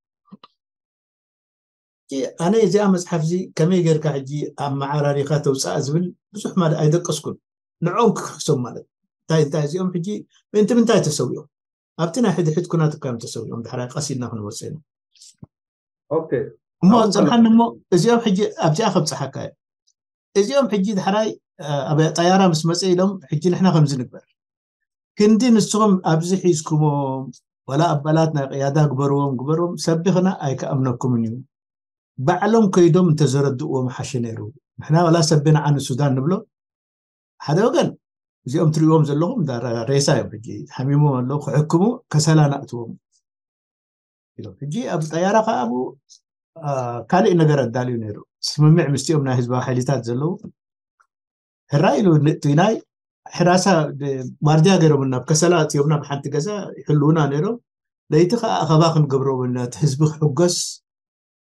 ኣነ እዚኣ መፅሓፍ እዚ ከመይ ጌርካ ሕጂ ኣመዓራሪካ ተውፃእ ዝብል ብዙሕ ማለት ኣይደቀስኩን ንዕኦም ክክሕሶም ማለት እንታይ እንታይ እዚኦም ሕጂ ምእንቲ ምንታይ ተሰዊኦም ኣብቲ ናይ ሕድሕድ ኩናት እኳ እዮም ተሰዊኦም ድሕራይ ቀስ ኢልና ክንወፅእ ኢና እሞ ፀንሓኒ እሞ እዚኦም ሕጂ ኣብዚኣ ከብፅሓካ እዮ እዚኦም ሕጂ ድሕራይ ኣብ ጠያራ ምስ መፀ ኢሎም ሕጂ ንሕና ከምዚ ንግበር ክንዲ ንስኹም ኣብዚ ሒዝኩሞም ወላ ኣባላት ናይ ቅያዳ ግበርዎም ግበርዎም ሰቢኽና ኣይከኣምነኩምን እዩ ባዕሎም ከይዶም እንተዘረድእዎም ሓሸ ነይሩ ንሕና ወላ ሰቢና ዓኒ ሱዳን ንብሎ ሓደ ወገን እዚኦም ትሪእዎም ዘለኹም ሬሳ እዮም ሕጂ ሓሚሞም ኣለዉ ክሕክሙ ከሰላ ናእትዎም ኢሎም ሕጂ ኣብ ጠያራ ከዓ ኣብኡ ካልእ ነገር ኣዳልዩ ነይሩ ስምምዕ ምስቲኦም ናይ ህዝባዊ ሓይሊታት ዘለዉ ሕራይ ኢሉ ንእቱይ ናይ ሕራሳ ዋርድያ ገይሮምና ኣብ ከሰላ እትዮምና ብሓንቲ ገዛ ይሕልውና ነይሮም ለይቲ ከዓ ኣኸባ ክንገብሮም ነቲ ህዝቢ ክሕጎስ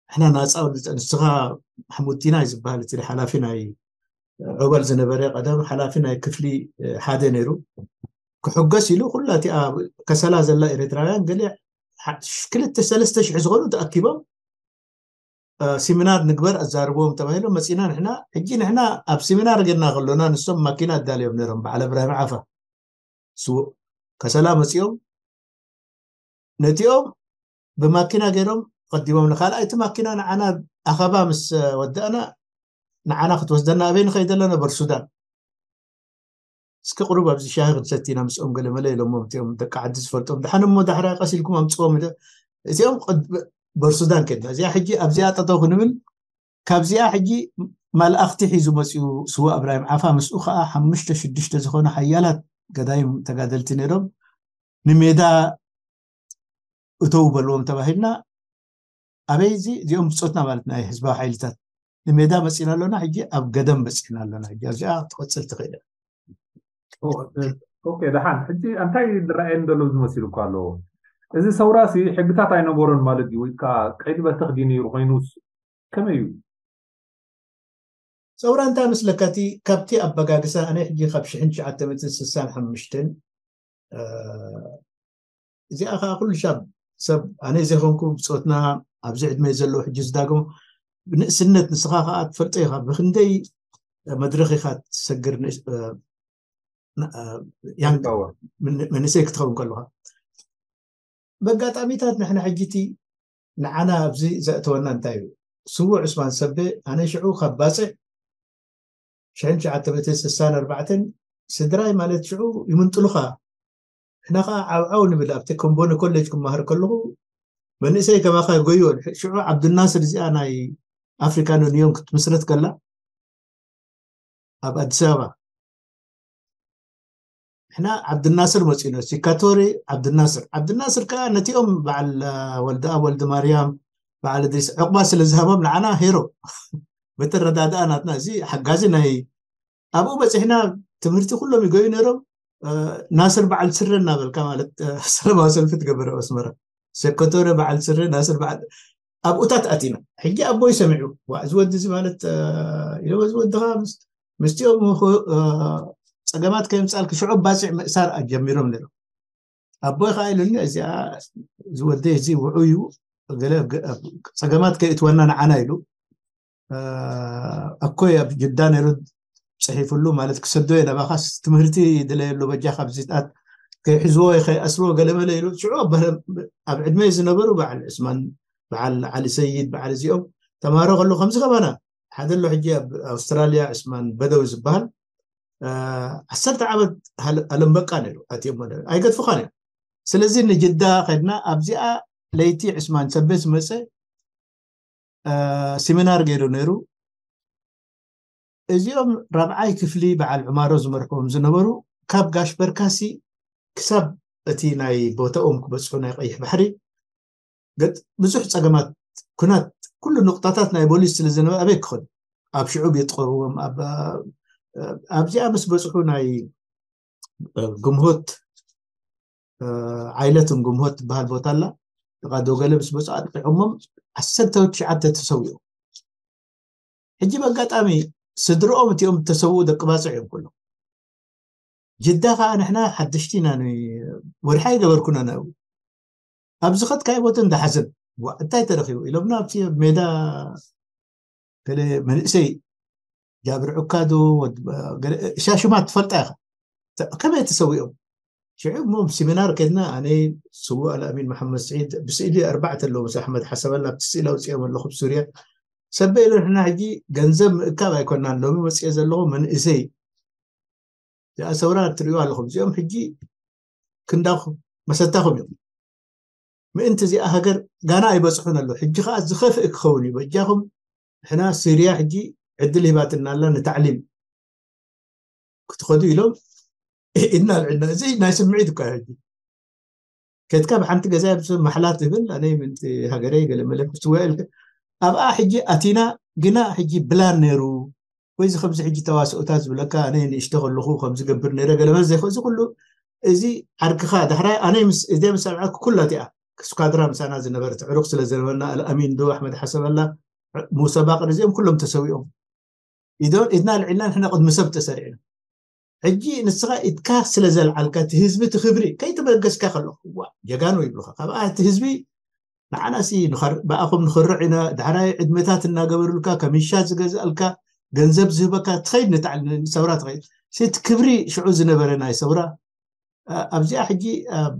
ንሕና ናፃ ንስኻ ማሕሙድ ቲናይ ዝበሃል እቲ ሓላፊ ናይ ዑበል ዝነበረ ቀደም ሓላፊ ናይ ክፍሊ ሓደ ነይሩ ክሕገስ ኢሉ ኩላ እቲኣ ከሰላ ዘላ ኤርትራውያን ገለ ክልተ ሰለስተ ሽሕ ዝኾኑ ተኣኪቦም ሲሚናር ንግበር ኣዛርብዎም ተባሂሎም መፂና ንሕና ሕጂ ንሕና ኣብ ሲሚናር ጌርና ከሎና ንሶም ማኪና ኣዳልዮም ነይሮም በዓል እብራሂም ዓፋ ስውእ ከሰላ መፂኦም ነቲኦም ብማኪና ገይሮም ቀዲሞም ንካልኣይቲ ማኪና ንዓና ኣኸባ ምስ ወዳእና ንዓና ክትወስደና ኣበይ ንኸይድ ኣለና በርሱዳን እስኪ ቅሩብ ኣብዚ ሻሂ ክንሰቲ ኢና ምስኦም ገለመለ ኢሎሞም እቲኦም ደቂ ዓዲ ዝፈልጦም ድሓን እሞ ዳሕራ ቀስ ኢልኩም ኣምፅዎም ኢለ እዚኦም በርሱዳን ከድና እዚኣ ሕጂ ኣብዚኣ ጠጠው ክንብል ካብዚኣ ሕጂ መላእኽቲ ሒዙ መፅኡ ስዋ እብራሂም ዓፋ ምስኡ ከዓ ሓሙሽተ ሽዱሽተ ዝኾነ ሓያላት ገዳይም ተጋደልቲ ነይሮም ንሜዳ እተው በልዎም ተባሂልና ኣበይ እዚ እዚኦም ብፆትና ማለት ናይ ህዝባዊ ሓይልታት ንሜዳ መፂና ኣሎና ሕጂ ኣብ ገደም በፂና ኣሎና ሕጂ ኣብዚኣ ትቐፅል ትኽእል ኦኬ ደሓን ሕጂ እንታይ ዝረኣየኒ ዘሎ ዝመሲሉ እኳ ኣለዎ እዚ ሰውራ ሲ ሕግታት ኣይነበሮን ማለት እዩ ወይ ከዓ ቀይዲ በተኽ ድዩ ነይሩ ኮይኑስ ከመይ እዩ ሰውራ እንታይ መስለካ እቲ ካብቲ ኣበጋግሳ ኣነ ሕጂ ካብ ሽሕን ትሽዓተ ሚእትን ስሳን ሓሙሽተን እዚኣ ከዓ ኩሉ ሻብ ሰብ ኣነ ዘይኮንኩ ብፆትና ኣብዚ ዕድመ ዘለዉ ሕጂ ዝዳግሞ ብንእስነት ንስኻ ከዓ ትፈልጦ ኢኻ ብክንደይ መድረኽ ኢኻ ትሰግር መንእሰይ ክትኸውን ከለኻ በጋጣሚታት ንሕና ሕጂ እቲ ንዓና ኣብዚ ዘእተወና እንታይ እዩ ስዉዕ ዑስማን ሰቤ ኣነ ሽዑ ካብ ባፅዕ ሽሕን ትሽዓተ ሚእትን ስሳን ኣርባዕተን ስድራይ ማለት ሽዑ ይምንጥሉኻ ንሕና ከዓ ዓውዓው ንብል ኣብቲ ከምቦነ ኮሌጅ ክመሃር ከለኹ መንእሰይ ከማኻ ጎዮ ሽዑ ዓብዱናስር እዚኣ ናይ ኣፍሪካን ዩኒዮን ክትምስረት ከላ ኣብ ኣዲስ ኣበባ ንሕና ዓብድናስር መፂኡና ሲካቶሪ ዓብድናስር ዓብድናስር ከዓ ነቲኦም በዓል ወልደኣብ ወልደ ማርያም በዓል እድሪስ ዕቁባ ስለ ዝሃቦም ንዓና ሄሮ በተረዳድኣ ናትና እዚ ሓጋዚ ናይ ኣብኡ በፂሕና ትምህርቲ ኩሎም ይገዩ ነይሮም ናስር በዓል ስረ እናበልካ ማለት ሰለማዊ ሰልፊ ትገብር ኣብ ኣስመራ ሰከቶረ በዓል ስረ ናስር በዓል ኣብኡታት ኣቲና ሕጂ ኣቦይ ሰሚዑ እዚ ወዲ እዚ ማለት ኢለ እዚ ወድኻ ምስቲኦም ፀገማት ከየምፃልክ ሽዑ ባፅዕ ምእሳር ኣጀሚሮም ነይሮም ኣቦይ ከዓ ኢሉኒ እዚኣ ዝወደይ እዚ ውዑ እዩ ገለ ፀገማት ከይእትወና ንዓና ኢሉ ኣኮይ ኣብ ጅዳ ነይሩ ጽሒፍሉ፣ ማለት ክሰዶ እየ ናባኻስ ትምህርቲ ድለየሉ በጃ ካብዚታት ከይሕዝዎ ከይኣስርዎ ገለመለ ኢሉ ሽዑ ኣብ ዕድመ ዝነበሩ በዓል ዕስማን፣ በዓል ዓሊ ሰይድ፣ በዓል እዚኦም ተማሃሮ ከሎ ከምዚ ገባና ሓደ ኣሎ ሕጂ ኣብ ኣውስትራልያ ዕስማን በደው ዝበሃል ዓሰርተ ዓመት ኣለምበቃ ነይሩ ኣትዮም ማለት ኣይገድፍኻን እዮም። ስለዚ ንጅዳ ከድና ኣብዚኣ ለይቲ ዕስማን ሰበስ መፀ ሲሚናር ገይሩ ነይሩ። እዚኦም ራብዓይ ክፍሊ በዓል ዑማሮ ዝመርሕዎም ዝነበሩ ካብ ጋሽ በርካሲ ክሳብ እቲ ናይ ቦታኦም ክበፅሑ ናይ ቀይሕ ባሕሪ ብዙሕ ፀገማት ኩናት ኩሉ ንቁጣታት ናይ ቦሊስ ስለ ዝነበረ ኣበይ ክኸዱ ኣብ ሽዑብ ይጥቀዎም ኣብዚኣ ምስ በፅሑ ናይ ግምሆት ዓይለትን ግምሆት ትበሃል ቦታ ኣላ። ጥቓ ዶገለ ምስ በፁ ኣጥቂዖሞም ዓሰርተ ትሽዓተ ተሰዊኦም። ሕጂ በኣጋጣሚ ስድርኦም እቲኦም እተሰውኡ ደቂ ባፅዕ እዮም ኩሎም። ጅዳ ከዓ ንሕና ሓደሽቲ ኢና፣ ወርሓ ይገበርኩና ናብኡ። ኣብዚ ኸድካዮ ቦታ እንዳሓዘን፣ ዋ እንታይ ተረኺቡ ኢሎምና ኣብቲ ኣብ ሜዳ ገለ መንእሰይ ጃብር ዑካዶ ሻሽማት ትፈልጣ ኢኻ። ከመይ ተሰዊኦም? ሽዑ እሞ ሲሚናር ከድና ኣነ ስዉእ ኣልኣሚን መሓመድ ስዒድ ብስእሊ ኣርባዕተ ኣለዉ ምስ ኣሕመድ ሓሰበላ ኣብቲ ስእሊ ኣውፅኦም ኣለኹ ብሱርያ ሰበ ኢሉ ንሕና ሕጂ ገንዘብ ምእካብ ኣይኮናን ሎሚ መፅኦ ዘለኹ መንእሰይ እዚኣ ሰውራ ትሪእዋ ኣለኹም እዚኦም ሕጂ ክንዳኹም መሰታኹም እዮም። ምእንቲ እዚኣ ሃገር ጋና ኣይበፅሑን ኣሎ። ሕጂ ከዓ ዝኸፍእ ክኸውን እዩ። በጃኹም ንሕና ሲርያ ሕጂ ዕድል ሂባትና ኣላ ንታዕሊም ክትኸዱ ኢሎም ኢድና ኣልዕልና። እዚ ናይ ስምዒት እኳ ሕጂ ከድካ ብሓንቲ ገዛ ብሰብ ማሕላ ትብል ኣነ ምእንቲ ሃገረይ ገለ መለ ክትስወ ኢልካ ኣብኣ ሕጂ ኣቲና ግና ሕጂ ብላን ነይሩ ወይ እዚ ከምዚ ሕጂ ተዋስኦታት ዝብለካ ኣነ ንእሽቶ ከለኹ ከም ዝገብር ነይረ ገለ መዘ እዚ ኩሉ እዚ ዓርክኻ ዳሕራይ ኣነ ምስ እደ ምስ ኣብዓት ኩላ እቲኣ ስኳድራ ምሳና ዝነበረት ዕሩቕ ስለ ዝነበርና ኣልኣሚን ዶ ኣሕመድ ሓሰበላ ሙሰ ባቅር እዚኦም ኩሎም ተሰዊኦም ኢዶን ኢድና ልዒልና ንሕና ቅድሚ ሰብ ተሰሪዕና ሕጂ ንስኻ ኢድካ ስለ ዘልዓልካ እቲ ህዝቢ እቲ ክብሪ ከይተበገስካ ከለኹ ዋ ጀጋኑ ይብሉኻ ካብኣ እቲ ህዝቢ ንዓናሲ ብኣኹም ንኽርዕ ኢና ዳሕራይ ዕድመታት እናገበሩልካ ከሚሻ ዝገዝኣልካ ገንዘብ ዝህበካ ትኸይድ ንታዕሊ ሰውራ ትኸይድ እቲ ክብሪ ሽዑ ዝነበረ ናይ ሰውራ ኣብዚኣ ሕጂ ኣብ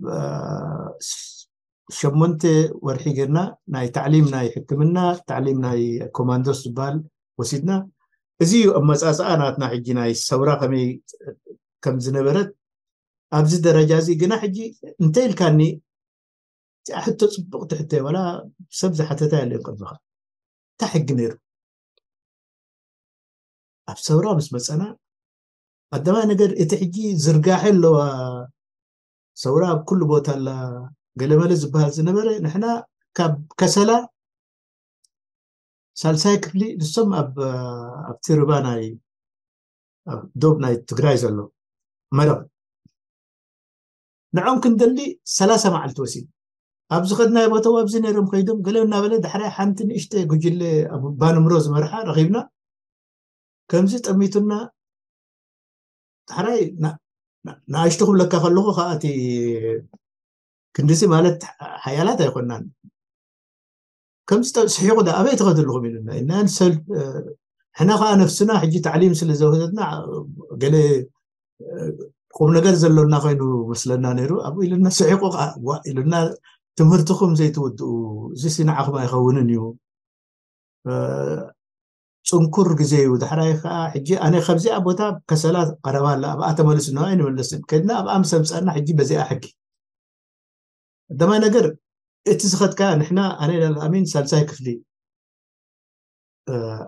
ሸሞንተ ወርሒ ጌርና ናይ ታዕሊም ናይ ሕክምና ታዕሊም ናይ ኮማንዶስ ዝበሃል ወሲድና እዚ እዩ ኣመፃፅኣ ናትና ሕጂ ናይ ሰውራ ከመይ ከም ዝነበረት ኣብዚ ደረጃ እዚ ግና ሕጂ እንተ ኢልካኒ እዚኣ ሕቶ ፅቡቅ ትሕቶ ወላ ሰብ ዝሓተታ ያለ ቅድምኻ እንታይ ሕጊ ነይሩ ኣብ ሰውራ ምስ መፀና ቀዳማይ ነገር እቲ ሕጂ ዝርጋሐ ኣለዋ ሰውራ ኣብ ኩሉ ቦታ ኣላ ገለመለ ዝበሃል ዝነበረ ንሕና ካብ ከሰላ ሳልሳይ ክፍሊ ንሶም ኣብ ኣብቲ ርባ ናይ ኣብ ዶብ ናይ ትግራይ ዘሎ መረብ ንዖም ክንደሊ ሰላሳ መዓልቲ ወሲድ ኣብዚ ኸድናይ ቦታ ኣብዚ ነይሮም ከይዶም ገለ እናበለ ዳሕራይ ሓንቲ ንእሽተ ጉጅለ ባንምሮ ዝመርሓ ረኺብና ከምዚ ጠሚቱና ዳሕራይ ንኣሽቱ ክብለካ ከለኹ ከዓ እቲ ክንዲዚ ማለት ሓያላት ኣይኮናን ከምዚ ስሒቑ ዳ ኣበይ ትኸዱ ኣለኹም ኢሉና ኢና ንሰል ሕና ከዓ ነፍስና ሕጂ ታዕሊም ስለ ዘውህደትና ገለ ቁም ነገር ዘሎና ኮይኑ መስለና ነይሩ ኣብኡ ኢሉና ስሒቑ ከዓ ዋ ኢሉና ትምህርትኹም ዘይትውድኡ እዚ ንዓኹም ኣይኸውንን እዩ ፅንኩር ግዜ እዩ ዳሕራይ ከዓ ሕጂ ኣነ ካብዚኣ ቦታ ከሰላ ቀረባ ኣላ ኣብኣ ተመልሱ ና ኣይንመለስን ከድና ኣብኣ ምስ ኣምፀና ሕጂ በዚኣ ሕጊ ቀዳማይ ነገር እቲ ዝኸድካ ንሕና ኣነ ኣልኣሚን ሳልሳይ ክፍሊ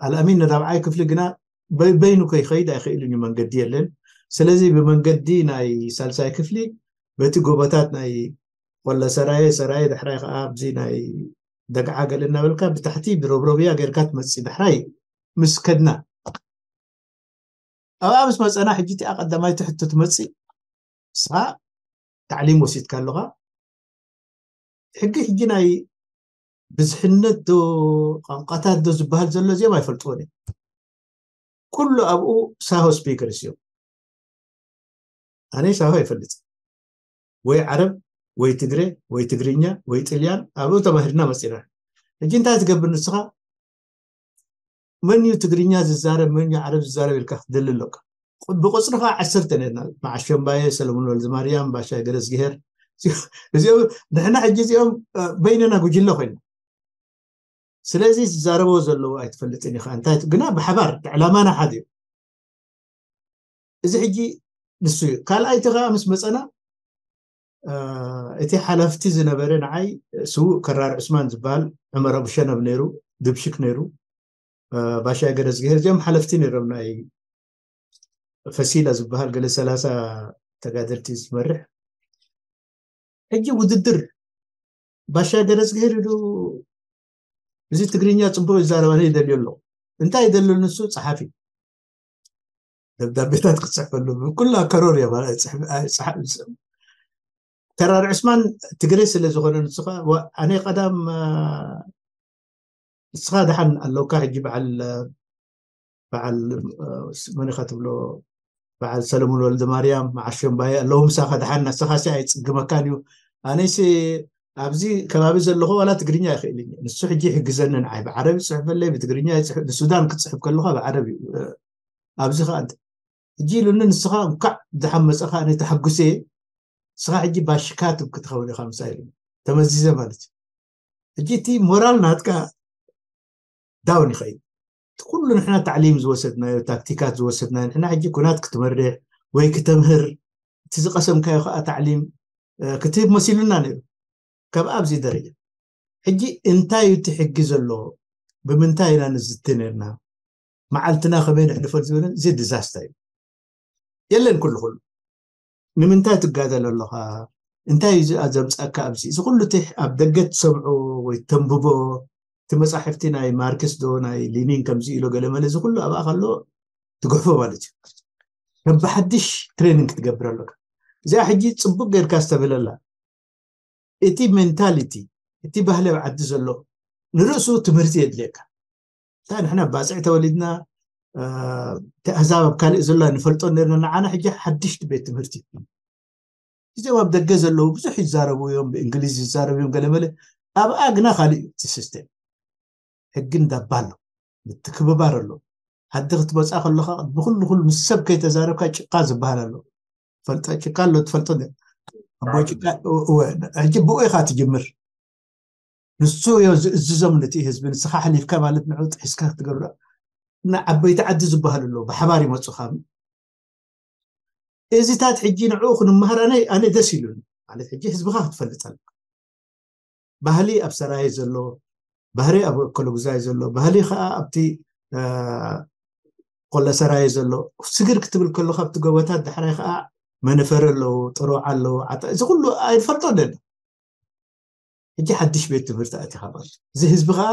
ኣልኣሚን ንራብዓይ ክፍሊ ግና በይኑ ከይኸይድ ኣይኽእልን እዩ መንገዲ የለን ስለዚ ብመንገዲ ናይ ሳልሳይ ክፍሊ በቲ ጎቦታት ናይ ቆለ ሰራየ ሰራየ ዳሕራይ ከዓ ኣብዚ ናይ ደግዓ ገለ እናበልካ ብታሕቲ ብረብረብያ ጌርካ ትመፅእ ዳሕራይ ምስ ከድና ኣብኣ ምስ መፀና ሕጂ እቲኣ ቀዳማይቲ ሕቶ ትመፅእ ንስኻ ታዕሊም ወሲድካ ኣለኻ ሕጊ ሕጂ ናይ ብዝሕነት ዶ ቋንቋታት ዶ ዝበሃል ዘሎ እዚኦም ኣይፈልጥዎን እዮም ኩሉ ኣብኡ ሳሆ ስፒከርስ እዮም ኣነ ሳሆ ኣይፈልጥ ወይ ዓረብ ወይ ትግረ ወይ ትግርኛ ወይ ጥልያን ኣብኡ ተማሂርና መፂና ሕጂ እንታይ ትገብር ንስኻ መን እዩ ትግርኛ ዝዛረብ፣ መን እዩ ዓረብ ዝዛረብ ኢልካ ክትደሊ ኣለካ። ብቁፅሪ ከዓ ዓሰርተ ነርና። መዓሸምባየ፣ ሰለሙን ወልድማርያም፣ ባሻይ ገረዝግሄር። እዚኦም ንሕና ሕጂ እዚኦም በይነና ጉጅለ ኮይና። ስለዚ ዝዛረቦ ዘለዎ ኣይትፈልጥን ኢኻ። እንታይ ግና ብሓባር ዕላማና ሓደ እዩ። እዚ ሕጂ ንሱ እዩ። ካልኣይቲ ከዓ ምስ መፀና እቲ ሓላፍቲ ዝነበረ ንዓይ ስዉእ ከራር ዑስማን ዝበሃል፣ ዕመር ኣቡሸነብ ነይሩ፣ ድብሽክ ነይሩ፣ ባሻይ ገረዝግሄር፣ እዚኦም ሓለፍቲ ነይሮም። ናይ ፈሲላ ዝበሃል ገለ ሰላሳ ተጋደልቲ ዝመርሕ። ሕጂ ውድድር ባሻይ ገረዝግሄር ኢሉ፣ እዚ ትግርኛ ፅቡቅ ይዛረብ፣ ኣነ ይደልዮ ኣለኹ። እንታይ ይደልዮ? ንሱ ፀሓፊ፣ ደብዳቤታት ክፅሕፈሉ ብኩላ ከሮር እያ። ከራር ዕስማን ትግሬ ስለ ዝኾነ፣ ንስኻ ኣነ ቀዳም፣ ንስኻ ደሓን ኣለውካ። ሕጂ በዓል በዓል መን ኢኻ ትብሎ፣ በዓል ሰለሙን ወልደ ማርያም፣ መዓሾምባየ ኣለዉ ምሳኻ። ደሓን ንስኻሲ ኣይፅግመካን እዩ። ኣነሲ ኣብዚ ከባቢ ዘለኹ ዋላ ትግርኛ ይኽእል እዩ። ንሱ ሕጂ ይሕግዘኒ፣ ንዓይ ብዓረብ ይፅሕፈለይ፣ ብትግርኛ ይፅሕፍ፣ ንሱዳን ክትፅሕፍ ከለኻ ብዓረብ እዩ። ኣብዚ ከዓ ሕጂ ኢሉኒ፣ ንስኻ እንኳዕ ደሓን መፀኻ፣ ኣነ ተሓጉሰ። ንስኻ ሕጂ ባሽካትብ ክትኸውን ኢኻ ምሳ ኢሉ ተመዚዘ ማለት እዩ። ሕጂ እቲ ሞራል ናትካ ዳውን ይኸይድ። እቲ ኩሉ ንሕና ታዕሊም ዝወሰድናዮ፣ ታክቲካት ዝወሰድናዮ፣ ንሕና ሕጂ ኩናት ክትመርሕ ወይ ክተምህር፣ እቲ ዝቐሰምካዮ ከዓ ታዕሊም ክትህብ መሲሉና ነይሩ። ካብ ኣብዚ ደረጃ ሕጂ እንታይ እዩ እቲ ሕጊ ዘሎ? ብምንታይ ኢና ንዝቲ ነርና? መዓልትና ከመይ ንሕልፈል ዝብል እዚ ዲዛስተር እዩ። የለን ኩሉ ኩሉ ንምንታይ ትጋደል ኣለኻ? እንታይ እዩ እዚ ዘምፀካ ኣብዚ? እዚ ኩሉ እቲ ኣብ ደገ ትሰምዖ ወይ ተንብቦ፣ እቲ መፃሕፍቲ ናይ ማርክስ ዶ ናይ ሊኒን ከምዚ ኢሎ ገለ መለ፣ እዚ ኩሉ ኣብኣ ከሎ ትግሕፎ ማለት እዩ። ከም ብሓድሽ ትሬኒንግ ክትገብር ኣለካ። እዚኣ ሕጂ ፅቡቅ ጌርካ ዝተብለላ፣ እቲ ሜንታሊቲ፣ እቲ ባህሊ ኣብ ዓዲ ዘሎ ንርእሱ ትምህርቲ የድልየካ። እንታይ ንሕና ባፅዕ ተወሊድና፣ እቲ ኣህዛብ ኣብ ካልእ ዘሎ ንፈልጦ ነርና፣ ንዓና ሕጂ ሓድሽ ቤት ትምህርቲ። እዚኦም ኣብ ደገ ዘለዉ ብዙሕ ይዛረቡ እዮም፣ ብእንግሊዝ ይዛረቡ እዮም ገለመለ። ኣብኣ ግና ካልእ እዩ እቲ ሲስተም። ሕጊ እንዳባ ኣሎ፣ ምትክብባር ኣሎ። ዓዲ ክትመፃ ከለካ ብኩሉ ኩሉ ምስ ሰብ ከይተዛረብካ ጭቃ ዝበሃል ኣሎ። ፈልጠ ጭቃ ኣሎ፣ ትፈልጦ ዶ? ኣቦ ጭቃ። እወ፣ ሕጂ ብኡ ኢካ ትጅምር። ንሱ እዮ ዝእዝዞም ነቲ ህዝቢ፣ ንስኻ ሓሊፍካ ማለት ንዑ ጥሒስካ ክትገብሮ። እና ዓበይቲ ዓዲ ዝበሃሉ ኣለዉ፣ ብሓባር ይመፁኻ። እዚታት ሕጂ ንዕኡ ክንመሃር ኣነ ኣነ ደስ ኢሉኒ። ማለት ሕጂ ህዝብኻ ክትፈልጥ ኣለካ። ባህሊ ኣብ ሰራየ ዘሎ፣ ባህሪ ኣብ ኮለጉዛይ ዘሎ፣ ባህሊ ከዓ ኣብቲ ቆለ ሰራየ ዘሎ። ስግር ክትብል ከሎ ካብቲ ጎቦታት ዳሕራይ ከዓ መነፈሪ ኣለዉ፣ ጥሩዕ ኣለዉ፣ ዓጣ፣ እዚ ኩሉ ኣይፈልጦ ደለ። ሕጂ ሓድሽ ቤት ትምህርቲ ኣቲኻ ማለት እዩ። እዚ ህዝቢ ከዓ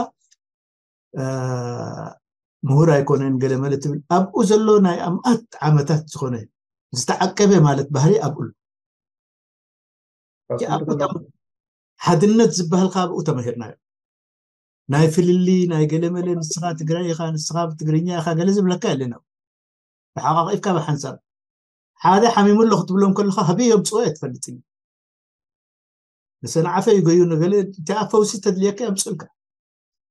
ምሁር ኣይኮነን ገለ መለ ትብል፣ ኣብኡ ዘሎ ናይ ኣምኣት ዓመታት ዝኾነ ዝተዓቀበ ማለት ባህሪ ኣብኡ ኣሎ። ሓድነት ዝበሃል ካብ ኣብኡ ተመሂርናዮ። ናይ ፍልሊ ናይ ገለ መለ፣ ንስኻ ትግራይ ኢኻ፣ ንስኻ ትግርኛ ኢኻ ገለ ዝብለካ የለን። ተሓቃቂፍካ ብሓንሳብ ሓደ ሓሚሙ ኣሎ ክትብሎም ከለካ ህበይ የምፅኦ ኣይትፈልጥን። ንሰንዓፈ ይገዩ ነገለ፣ እቲ ኣብ ፈውሲ ተድልየካ የምፅልካ።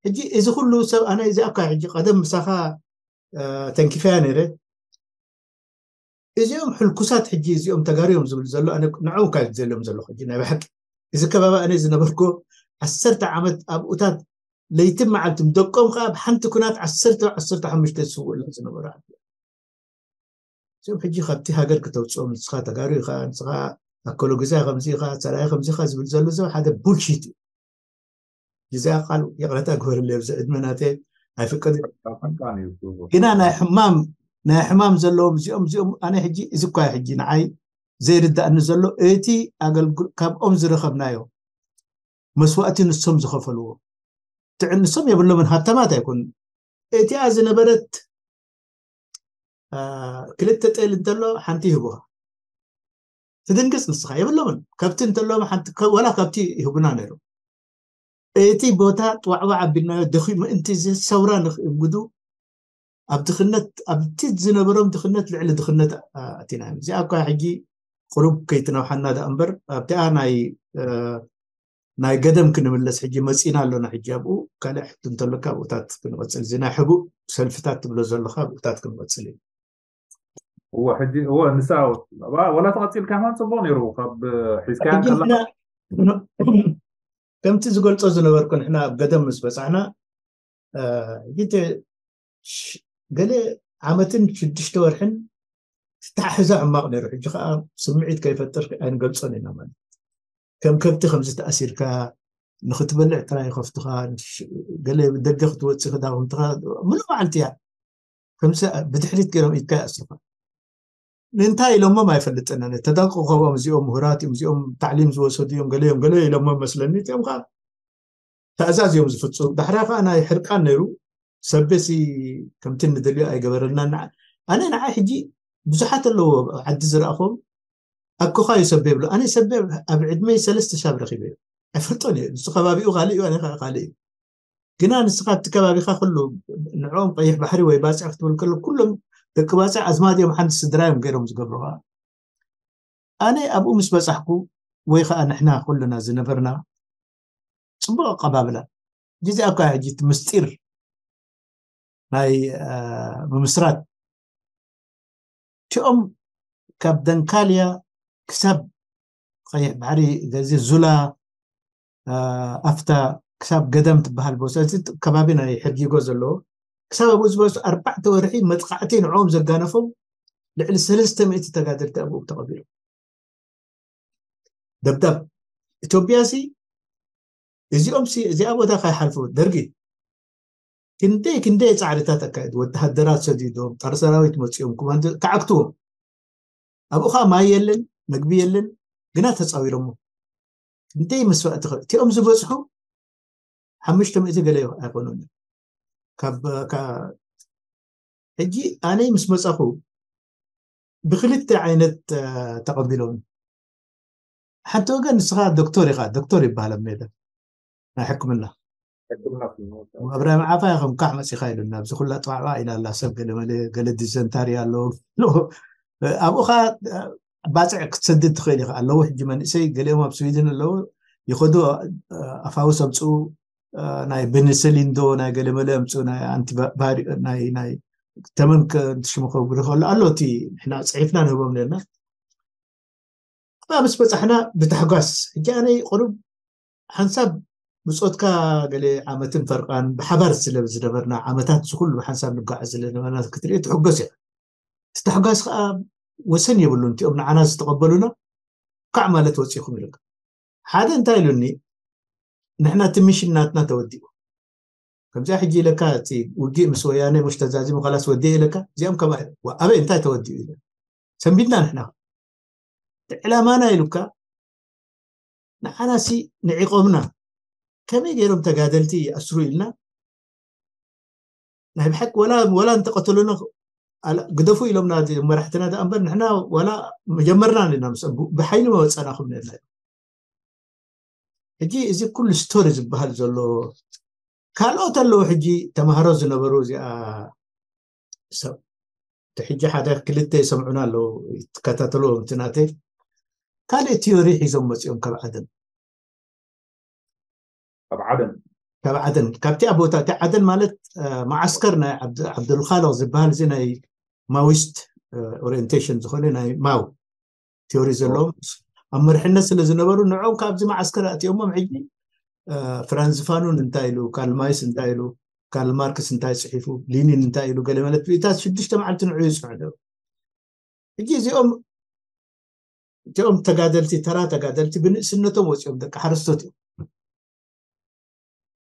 ሕጂ እዚ ኩሉ ሰብ ኣነ እዚኣ እኳ ሕጂ ቀደም ምሳኻ ተንኪፈያ ነይረ። እዚኦም ሕልኩሳት ሕጂ እዚኦም ተጋሩ እዮም ዝብል ዘሎ፣ ኣነ ንዕኡ እኳ ዝደልዮም ዘለኹ ሕጂ ናይ ብሓቂ። እዚ ከባቢ ኣነ ዝነበርኩ ዓሰርተ ዓመት ኣብኡታት ለይትን መዓልትን ደቆም ከዓ ብሓንቲ ኩናት ዓሰርተ ዓሰርተ ሓሙሽተ ዝስውኡ ዝነበሩ። እዚኦም ሕጂ ካብቲ ሃገር ክተውፅኦም፣ ንስኻ ተጋሩ ኢኻ፣ ንስኻ ኣከሎ ግዛ ከምዚ ኢኻ፣ ሰራየ ከምዚ ኢኻ ዝብል ዘሎ ሰብ ሓደ ቡልሺት እዩ። እዚኣ ቃል ይቕረታ ግበርለይ፣ ኣብዚ ዕድመ ናተይ ኣይፍቀድ። ግና ናይ ሕማም ናይ ሕማም ዘለዎም እዚኦም እዚኦም ኣነ ሕጂ እዚ እኳ ሕጂ ንዓይ ዘይርዳእኒ ዘሎ እቲ ኣገልግሎ ካብኦም ዝረኸብናዮ መስዋእቲ ንሶም ዝኸፈልዎ ትዕን ንሶም የብሎምን፣ ሃብታማት ኣይኮኑን። እቲኣ ዝነበረት ክልተ ጤል እንተሎ ሓንቲ ይህቡኻ። ትድንግፅ ንስኻ። የብሎምን። ከብቲ እንተለዎም ሓንቲ ዋላ ከብቲ ይህቡና ነይሩ። እቲ ቦታ ጥዋዕዋዕ ኣቢልናዮ፣ ደኺ ምእንቲ እዚ ሰውራ ንክእንግዱ ኣብ ድኽነት፣ ኣብቲ ዝነበሮም ድኽነት ልዕሊ ድኽነት ኣቲና እዮም። እዚኣ እኳ ሕጂ ቁሩብ ከይትነውሓና ደኣ እምበር ኣብቲኣ ናይ ናይ ገደም ክንምለስ ሕጂ መፂና ኣሎና። ሕጂ ኣብኡ ካልእ ሕቶ እንተለካ ኣብኡታት ክንቐፅል፣ እዚ ናይ ሕቡእ ሰልፍታት ትብሎ ዘለካ ኣብኡታት ክንቐፅል እዩ። እወ ሕጂ እወ ንሳ ወላ ተቐፂልካ ማን ፅቡቕ ነይሩ ካብ ሒዝካያ ከምቲ ዝገልፆ ዝነበርኩ ንሕና ኣብ ገደም ምስ በፃሕና ጊዜ ገለ ዓመትን ሽዱሽተ ወርሕን ትተሓሕዛ ሕማቕ ነይሩ። ሕጂ ከዓ ስምዒት ከይፈጥር ኣይንገልፆን ኢና ማለት ከም ከብቲ ከምዚ ተኣሲርካ ንክትበልዕ ጥራይ ከፍትኻ ገለ ደገ ክትወፅእ ክዳውንትኻ ምሉእ መዓልቲ እያ ከምዚ ብድሕሪት ገይሮም ኢድካ ይኣስርካ። ንእንታይ ኢሎሞም ኣይፈልጥን። ተጠንቅቆም እዚኦም ምሁራት እዮም፣ እዚኦም ታዕሊም ዝወሰዱ እዮም፣ ገለ እዮም ገለ ኢሎሞም መስለኒ። እዚኦም ከዓ ተእዛዝ እዮም ዝፍፅሙ። ዳሕራ ከዓ ናይ ሕርቃን ነይሩ። ሰቤሲ ከምቲ ንደልዮ ኣይገበረልናን። ኣነ ንዓይ ሕጂ ብዙሓት ኣለዎ ዓዲ ዝረእኹም ኣኮኻ እዩ ሰቤ ብሎ። ኣነ ሰቤ ኣብ ዕድመይ ሰለስተ ሻብ ረኺበ እዩ ኣይፈልጦን እዩ። ንሱ ከባቢኡ ካልእ እዩ፣ ኣነ ካልእ እዩ። ግና ንስኻ ኣብቲ ከባቢኻ ኩሉ ንዕኦም ቀይሕ ባሕሪ ወይ ባፅዕ ክትብል ከሎ ኩሎም ደቂ ባፅዕ ኣዝማድ እዮም፣ ሓንቲ ስድራ እዮም ገይሮም ዝገብሩኻ። ኣነ ኣብኡ ምስ በፃሕኩ ወይ ከዓ ንሕና ኩልና ዝነበርና ፅቡቅ ኣቀባብላ ግዜ ኣብካ ሕጂ እቲ ምስጢር ናይ ምምስራት እቲኦም ካብ ደንካልያ ክሳብ ቀይሕ ባሕሪ ገዜ ዙላ ኣፍታ ክሳብ ገደም ትበሃል ቦታ እዚ ከባቢ ናይ ሕርጊጎ ዘለዎ ክሳብ ኣብኡ ዝበሱ ኣርባዕተ ወርሒ መጥቃዕቲ ንዕኦም ዘጋነፎም ልዕሊ ሰለስተ ሚእቲ ተጋደልቲ ኣብኡ ተቐቢሮም። ደብዳብ ኢትዮጵያ ሲ እዚኦም ሲ እዚኣ ቦታ ካይሓልፉ ደርጊ ክንደይ ክንደይ ፃዕርታት ኣካየዱ። ወተሃደራት ሰዲዶም፣ ጣር ሰራዊት መፂኦም፣ ኮማንዶ ተዓግትዎም። ኣብኡ ከዓ ማይ የለን፣ መግቢ የለን፣ ግና ተፃዊሮሞ። ክንደይ መስዋእቲ ከ እቲኦም ዝበፅሑ ሓሙሽተ ሚእቲ ገለ ኣይኮኑን። ካብ ሕጂ ኣነ ምስ መፃኹ ብክልተ ዓይነት ተቐቢሎም። ሓንቲ ወገን ንስኻ ዶክተር ኢኻ፣ ዶክተር ይበሃል ኣብ ሜዳ ናይ ሕክምና። ኣብራሂም ዓፋ ከም ካሕ መፂኻ ኢሉና ኣብዚ ኩላ ጠዋዕዋ ኢላ ኣላ ሰብ ገለመለ ገለ ዲዘንታሪ ኣለዎ። ኣብኡ ኸዓ ባፅዕ ክትሰድድ ትኽእል ኢኻ ኣለዉ። ሕጂ መንእሰይ ገሊኦም ኣብ ስዊድን ኣለዉ ይኸዱ ኣፋውስ ኣምፅኡ ናይ ብንስሊን ዶ ናይ ገለመለ ኣምፅኡ ናይ ኣንቲባሪ ናይ ናይ ተመን ከ- ሽሙ ከብሪ ከሎ ኣሎ እቲ ንሕና ፅሒፍና ንህቦም ነርና። ኣብኣ ምስ በፃሕና ብታሕጓስ ሕጂ ኣነ ቁሩብ ሓንሳብ ብፆትካ ገለ ዓመትን ፈርቃን ብሓባር ስለ ዝነበርና ዓመታት እዚ ኩሉ ብሓንሳብ ንጓዓዝ ስለ ዝነበርና ክትርኢ ትሕጎስ ኢኻ። እቲ ታሕጓስ ከዓ ወሰን የብሉን። እቲኦም ንዓና ዝተቐበሉና ካዕ ማለት ወፂኹም ኢሉካ። ሓደ እንታይ ኢሉኒ፣ ንሕና እቲ ሚሽን ናትና ተወዲኡ። ከምዚኣ ሕጂ ኢለካ እቲ ውግእ ምስ ወያነ ሙሽ ተዛዚሙ ካላስ ወዲኡ ኢለካ፣ እዚኦም ከማ ኣበይ እንታይ ተወዲኡ ኢለ ሰንቢድና ንሕና ዕላማና ኢሉካ ንዓናሲ ንዒቆምና ከመይ ገይሮም ተጋደልቲ ይኣስሩ ኢልና ናይ ብሓቂ ወላ ወላ እንተቀተሉና ግደፉ ኢሎምና መራሕትና ደኣ እምበር ንሕና ወላ መጀመርና ኢና ምስ ብሓይሊ መወፀናኹም ነና። ሕጂ እዚ ኩሉ ስቶሪ ዝበሃል ዘሎ ካልኦት ኣለዉ። ሕጂ ተማሃሮ ዝነበሩ እዚኣ ሰብ እቲ ሕጂ ሓደ ክልተ ይሰምዑና ኣለዉ ይከታተልዎም እቲ ናተይ ካልእ ቲዮሪ ሒዞም መፂኦም ካብ ዓደን ካብ ዓደን ካብ ዓደን ካብቲ ኣብ ቦታ እቲ ዓደን ማለት መዓስከር ናይ ዓብዱልካልቅ ዝበሃል እዚ ናይ ማዊስት ኦሪንቴሽን ዝኾነ ናይ ማው ቲዮሪ ዘለዎም ኣብ መርሕነት ስለ ዝነበሩ ንዕኦም ካብዚ መዓስከር ኣእትዮሞም ሕጂ ፍራንዝ ፋኑን እንታይ ኢሉ፣ ካርል ማይስ እንታይ ኢሉ፣ ካርል ማርክስ እንታይ ፅሒፉ፣ ሊኒን እንታይ ኢሉ ገለ መለት ብኢታት ሽዱሽተ መዓልቲ ንዑ ይፅሑ ነሩ። ሕጂ እዚኦም እቲኦም ተጋደልቲ ተራ ተጋደልቲ ብንእስነቶም ወፂኦም ደቂ ሓረስቶት እዮም።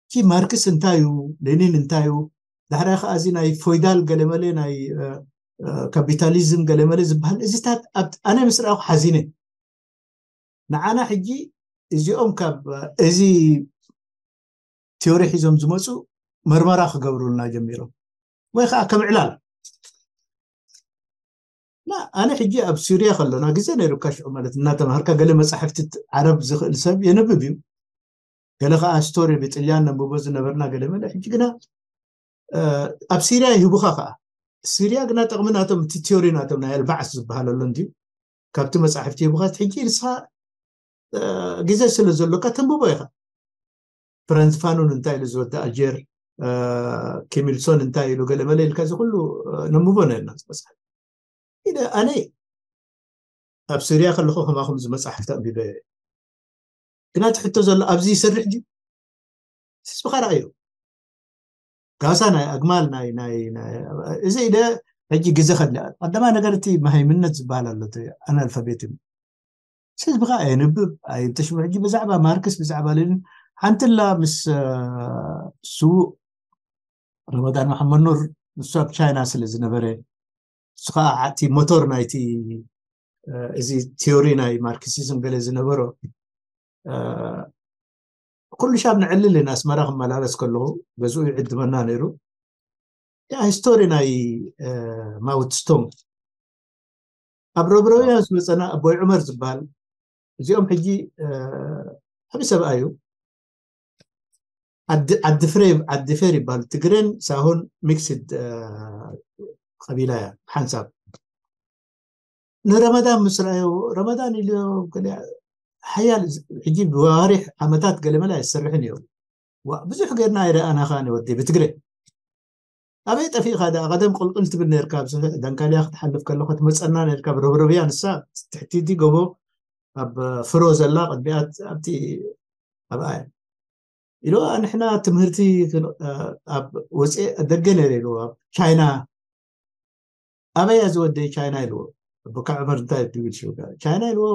እቲ ማርክስ እንታይ እዩ፣ ሌኒን እንታይ እዩ፣ ዳሕራይ ከዓ እዚ ናይ ፎይዳል ገለመለ ናይ ካፒታሊዝም ገለመለ ዝበሃል እዚታት ኣነ ምስ ረኣኹ ሓዚነ። ንዓና ሕጂ እዚኦም ካብ እዚ ቲዮሪ ሒዞም ዝመፁ መርመራ ክገብሩልና ጀሚሮም ወይ ከዓ ከም ዕላል ኣነ ሕጂ ኣብ ሱርያ ከሎና ግዜ ነይሩካ ሽዑ ማለት እናተማሃርካ ገለ መፃሕፍቲ ዓረብ ዝኽእል ሰብ የንብብ እዩ። ገለ ከዓ ስቶሪ ብጥልያን ነንብቦ ዝነበርና ገለ መለ ሕጂ ግና ኣብ ሲርያ ይህቡኻ ከዓ ሲርያ ግና ጠቕሚ ናቶም እቲ ቲዮሪ ናቶም ናይ ኣልባዕስ ዝበሃል ኣሎ እንድዩ ካብቲ መፃሕፍቲ ይህቡኻ ሕጂ ንስኻ ግዜ ስለ ዘሎካ ተንብቦ ኢኻ። ፍራንስ ፋኑን እንታይ ኢሉ ዝወዲ ኣልጀር፣ ኪሚልሶን እንታይ ኢሉ ገለ መለ ኢልካ እዚ ኩሉ ነንብቦ ነርና ዝበፅሐ ኢለ ኣነ ኣብ ስርያ ከለኹ ከማኹም እዚ መፅሓፍቲ ኣንቢበ። ግና እቲ ሕቶ ዘሎ ኣብዚ ይሰርሕ ድዩ? ህዝብኻ ረኣዮ። ጋሳ ናይ ኣግማል ናይ ናይ ናይ- እዚ ኢለ ሕጂ ግዜ ከድሊ። ቀዳማይ ነገር እቲ መሃይምነት ዝበሃል ኣሎ፣ እቲ ኣናልፋቤት እዩ። ህዝብኻ ኣየንብብ ኣይተሽሙ። ሕጂ ብዛዕባ ማርክስ ብዛዕባ ሌኒን ሓንትላ ምስ ስዉእ ረመዳን መሓመድ ኑር ንሱ ኣብ ቻይና ስለ ዝነበረ ንሱ ከዓ ዓቲ ሞቶር ናይቲ እዚ ቲዮሪ ናይ ማርክሲዝም ገለ ዝነበሮ ኩሉ ሻብ ንዕልል ኢና ኣስመራ ክመላለስ ከለኹ ገዝኡ ይዕድመና ነይሩ። ያ ሂስቶሪ ናይ ማውትስቶንግ ኣብ ረብረብያ ዝመፀና ኣቦይ ዑመር ዝበሃል እዚኦም ሕጂ ዓብዪ ሰብኣይ እዩ። ዓዲ ፍሬ ዓዲ ፌር ይበሃል። ትግሬን ሳሆን ሚክስድ ቀቢላ እያ ሓንሳብ። ንረመዳን ምስ ረኣዮ ረመዳን ኢሉ ሓያል ሕጂ ብዋሪሕ ዓመታት ገለመለ ኣይሰርሕን እዮም። ብዙሕ ገርና ኣይረኣናኻን ወዲ ብትግሬ ኣበይ ጠፊእካ ደኣ ቀደም ቅልቅል ትብል ነርካ ኣብዚ ደንካልያ ክትሓልፍ ከለካ ትመፀና ነርካ ብረብረብያ ንሳ ትሕቲቲ ጎቦ ኣብ ፍሮ ዘላ ቅድሚኣ ኣብቲ ኣብኣ ኢልዋ ንሕና ትምህርቲ ኣብ ወፅኤ ደገ ነረ ኢልዎ ኣብ ቻይና ኣበይ እያ ዝወደይ ቻይና ኢልዎ ኣቦካ ዑመር እንታይ ትብል ሽውካ ቻይና ኢልዎ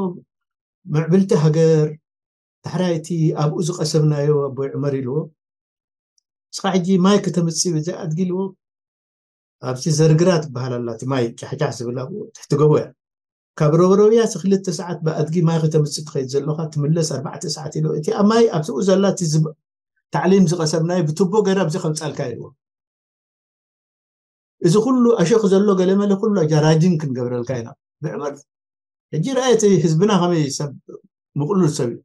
ምዕብልቲ ሃገር ዳሕራይ እቲ ኣብኡ ዝቀሰብናዮ ኣቦይ ዑመር ኢልዎ እስኻ ሕጂ ማይ ከተምፅእ ብዘይ ኣድጊ ኢልዎ ኣብቲ ዘርግራ ትበሃል ኣላ እቲ ማይ ጫሕጫሕ ዝብል ኣብኡ ትሕቲ ገቦ እያ ካብ ረብረብያ እቲ ክልተ ሰዓት ብኣድጊ ማይ ከተምፅእ ትኸይድ ዘለኻ ትምለስ ኣርባዕተ ሰዓት ኢልዎ እቲ ኣብ ማይ ኣብኡ ዘላ እቲ ታዕሊም ዝቀሰብናዮ ብቱቦ ገይረ ኣብዚ ከምፃልካ ኢልዎ እዚ ኩሉ ኣሸክ ዘሎ ገለመለ ኩሉ ጃራጂን ክንገብረልካ ኢና ብዕመር ሕጂ ረኣየ እቲ ህዝብና ከመይ ሰብ ምቕሉል ሰብ እዩ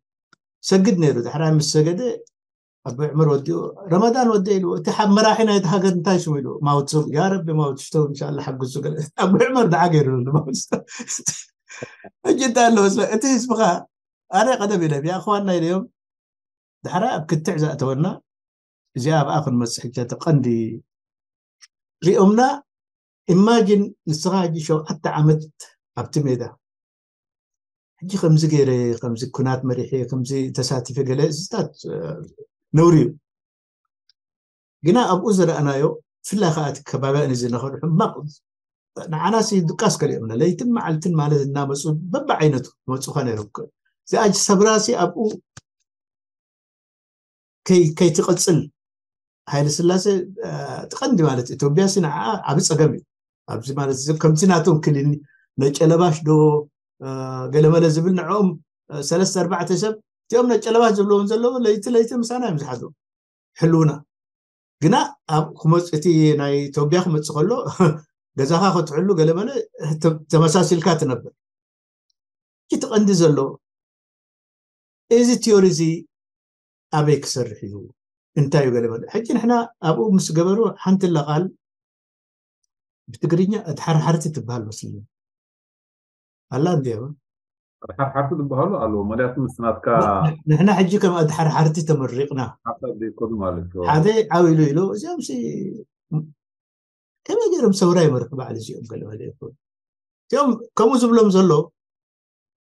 ሰግድ ነይሩ ድሕራይ ምስ ሰገደ ኣቦ ዕመር ወዲኡ ረመዳን ወደ ኢሉ እቲ ሓብ መራሒ ናይቲ ሃገር እንታይ ስሙ ኢሉ ማውትሶ ያ ረቢ ማውትስቶ እንሻላ ሓግዙ ገለ ኣቦ ዕመር ደዓ ገይሩ ማውትስቶ ሕጂ እንታይ ኣለዎ እቲ ህዝብኻ ኣነ ቀደም ኢለ ብኣኽዋንና ኢለዮም ዳሕራይ ኣብ ክትዕ ዘእተወና እዚኣ ኣብኣ ክንመፅእ ሕጂ እቲ ቀንዲ ሪኦምና ኢማጂን ንስኻ ሕጂ ሸውዓተ ዓመት ኣብቲ ሜዳ ሕጂ ከምዚ ገይረ ከምዚ ኩናት መሪሐ ከምዚ ተሳቲፈ ገለ እዚታት ነውሪ እዩ ግና ኣብኡ ዝረኣናዮ ብፍላይ ከዓ እቲ ከባቢያ ንዝነኸዱ ሕማቕ ንዓናሲ ድቃስ ከሊኦምና ለይትን መዓልትን ማለት እናመፁ በብዓይነቱ መፁኻ ነይሮም እዚኣ ሰብራሲ ኣብኡ ከይትቐፅል ሃይለ ስላሴ ትቐንዲ ማለት ኢትዮጵያ ሲ ንዓ ዓብ ፀገም እዩ ኣብዚ ማለት ከምቲ ናቶም ክልኒ ነጨለባሽ ዶ ገለመለ ዝብል ንዕኦም ሰለስተ ኣርባዕተ ሰብ እቲኦም ነጨለባሽ ዝብለውን ዘለዉ ለይቲ ለይቲ ምሳና እዮም ዝሓድሩ ሕልውና ግና ኣብ ክመፅ እቲ ናይ ኢትዮጵያ ክመፅእ ከሎ ገዛኻ ክትሕሉ ገለመለ ተመሳሲልካ ትነብር እቲ ቀንዲ ዘሎ እዚ ቲዮሪ እዚ ኣበይ ክሰርሕ እዩ እንታይ እዩ ገለመለ ሕጂ ንሕና ኣብኡ ምስ ገበሩ ሓንቲ ለቃል ብትግርኛ ኣድሓርሓርቲ ትበሃል መስልኒ ኣላ እንዲያ ኣድሓርሓርቲ ዝበሃሉ ኣለዎ መዳያቱ ምስ ናትካ ንሕና ሕጂ ከም ኣድሓርሓርቲ ተመሪቕና ሓሳብ ዘይኮኑ ማለት እዩ ሓደ ዓው ኢሉ ኢሉ እዚኦም ሲ ከመይ ገይሮም ሰውራ ይመርሑ ባዕሉ እዚኦም ገለመለ ይኮኑ እዚኦም ከምኡ ዝብሎም ዘሎ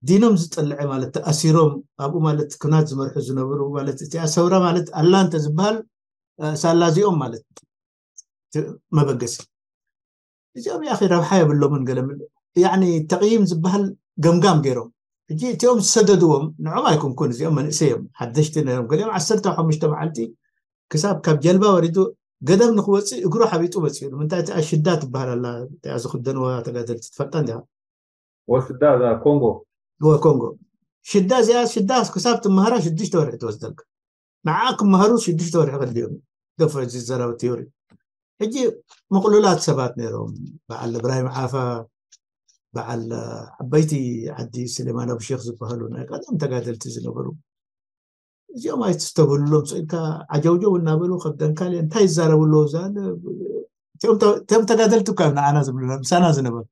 ዲኖም ዝጠልዐ ማለት ተኣሲሮም ኣብኡ ማለት ኩናት ዝመርሑ ዝነበሩ ማለት እቲኣ ሰውራ ማለት ኣላ እንተ ዝበሃል ሳላ እዚኦም ማለት መበገሲ እዚኦም ያኺ ረብሓ የብሎምን ገለ ያኒ ተቕይም ዝበሃል ገምጋም ገይሮም ሕጂ እቲኦም ዝሰደድዎም ንዖም ኣይኮንኩን እዚኦም መንእሰይ እዮም ሓደሽቲ ነሮም ገሊኦም ዓሰርተ ሓሙሽተ መዓልቲ ክሳብ ካብ ጀልባ ወሪዱ ገደብ ንክወፅእ እግሩ ሓቢጡ መፅኡ ንምንታይ እቲኣ ሽዳ ትበሃል ኣላ እቲኣ ዝክደንዋ ተጋደልቲ ትፈልጣ እንዲኻ ወስዳ እዛ ኮንጎ ወኮንጎ ሽዳ እዚኣ ሽዳ ክሳብ ትመሃራ ሽዱሽተ ወርሒ ትወስደልካ ንዓ ክመሃሩ ሽዱሽተ ወርሒ ከድልዮም ደፈ ዝዘረብ ቲዮሪ ሕጂ ምቕሉላት ሰባት ነይሮም በዓል እብራሂም ዓፋ በዓል ዓበይቲ ዓዲ ስሌማን ኣቡሼክ ዝበሃሉ ናይ ቀደም ተጋደልቲ ዝነበሩ እዚኦም ኣይትስተብህሉሎም ስኢልካ ዓጀውጀው እናበሉ ከብ ደንካል እንታይ ይዛረቡ ኣለዉ ዛለ እቶም ተጋደልቲ እኳ ንዓና ዝብሉ ምሳና ዝነበሩ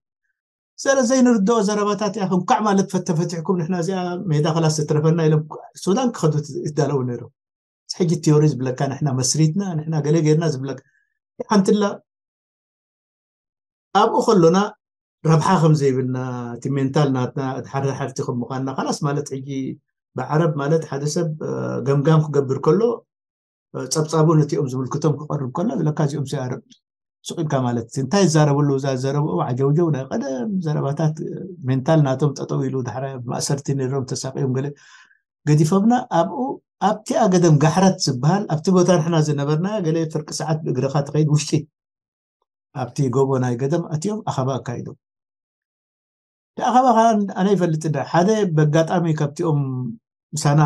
ዘረ ዘይንርድኦ ዘረባታት እያ። እንኳዕ ማለት ፈተፈቲሕኩም፣ ንሕና እዚኣ ሜዳ ክላስ ትረፈና ኢሎም ሱዳን ክኸዱ ይዳለዉ ነይሮም። ሕጂ ቲዮሪ ዝብለካ፣ ንሕና መስሪትና፣ ንሕና ገለ ጌርና ዝብለካ ሓንትላ ኣብኡ ከሎና ረብሓ ከም ዘይብልና፣ እቲ ሜንታል ናትና፣ እቲ ሓደ ሓርቲ ከም ምዃንና፣ ካላስ ማለት ሕጂ ብዓረብ ማለት ሓደ ሰብ ገምጋም ክገብር ከሎ ጸብጻቡ ነቲኦም ዝምልክቶም ክቐርብ ከሎ ዝለካ እዚኦም ሰያርም ሱቕ ኢልካ ማለት፣ እንታይ ይዛረቡ ኣለዉ? እዛ ዘረብኦም ዓጀውጀው ናይ ቀደም ዘረባታት፣ ሜንታል ናቶም ጠጠው ኢሉ፣ ዳሕራይ ኣብ ማእሰርቲ ነይሮም ተሳቂዮም ገለ ገዲፎምና። ኣብኡ ኣብቲ ኣገደም ጋሕረት ዝበሃል ኣብቲ ቦታ ንሕና ዝነበርና ገለ ፍርቂ ሰዓት ብእግርኻ ትኸይድ ውሽጢ ኣብቲ ጎቦ ናይ ገደም ኣትዮም ኣኸባ ኣካይዶም። እቲ ኣኸባ ከዓ ኣነ ይፈልጥ እንዳ ሓደ በጋጣሚ ካብቲኦም ምሳና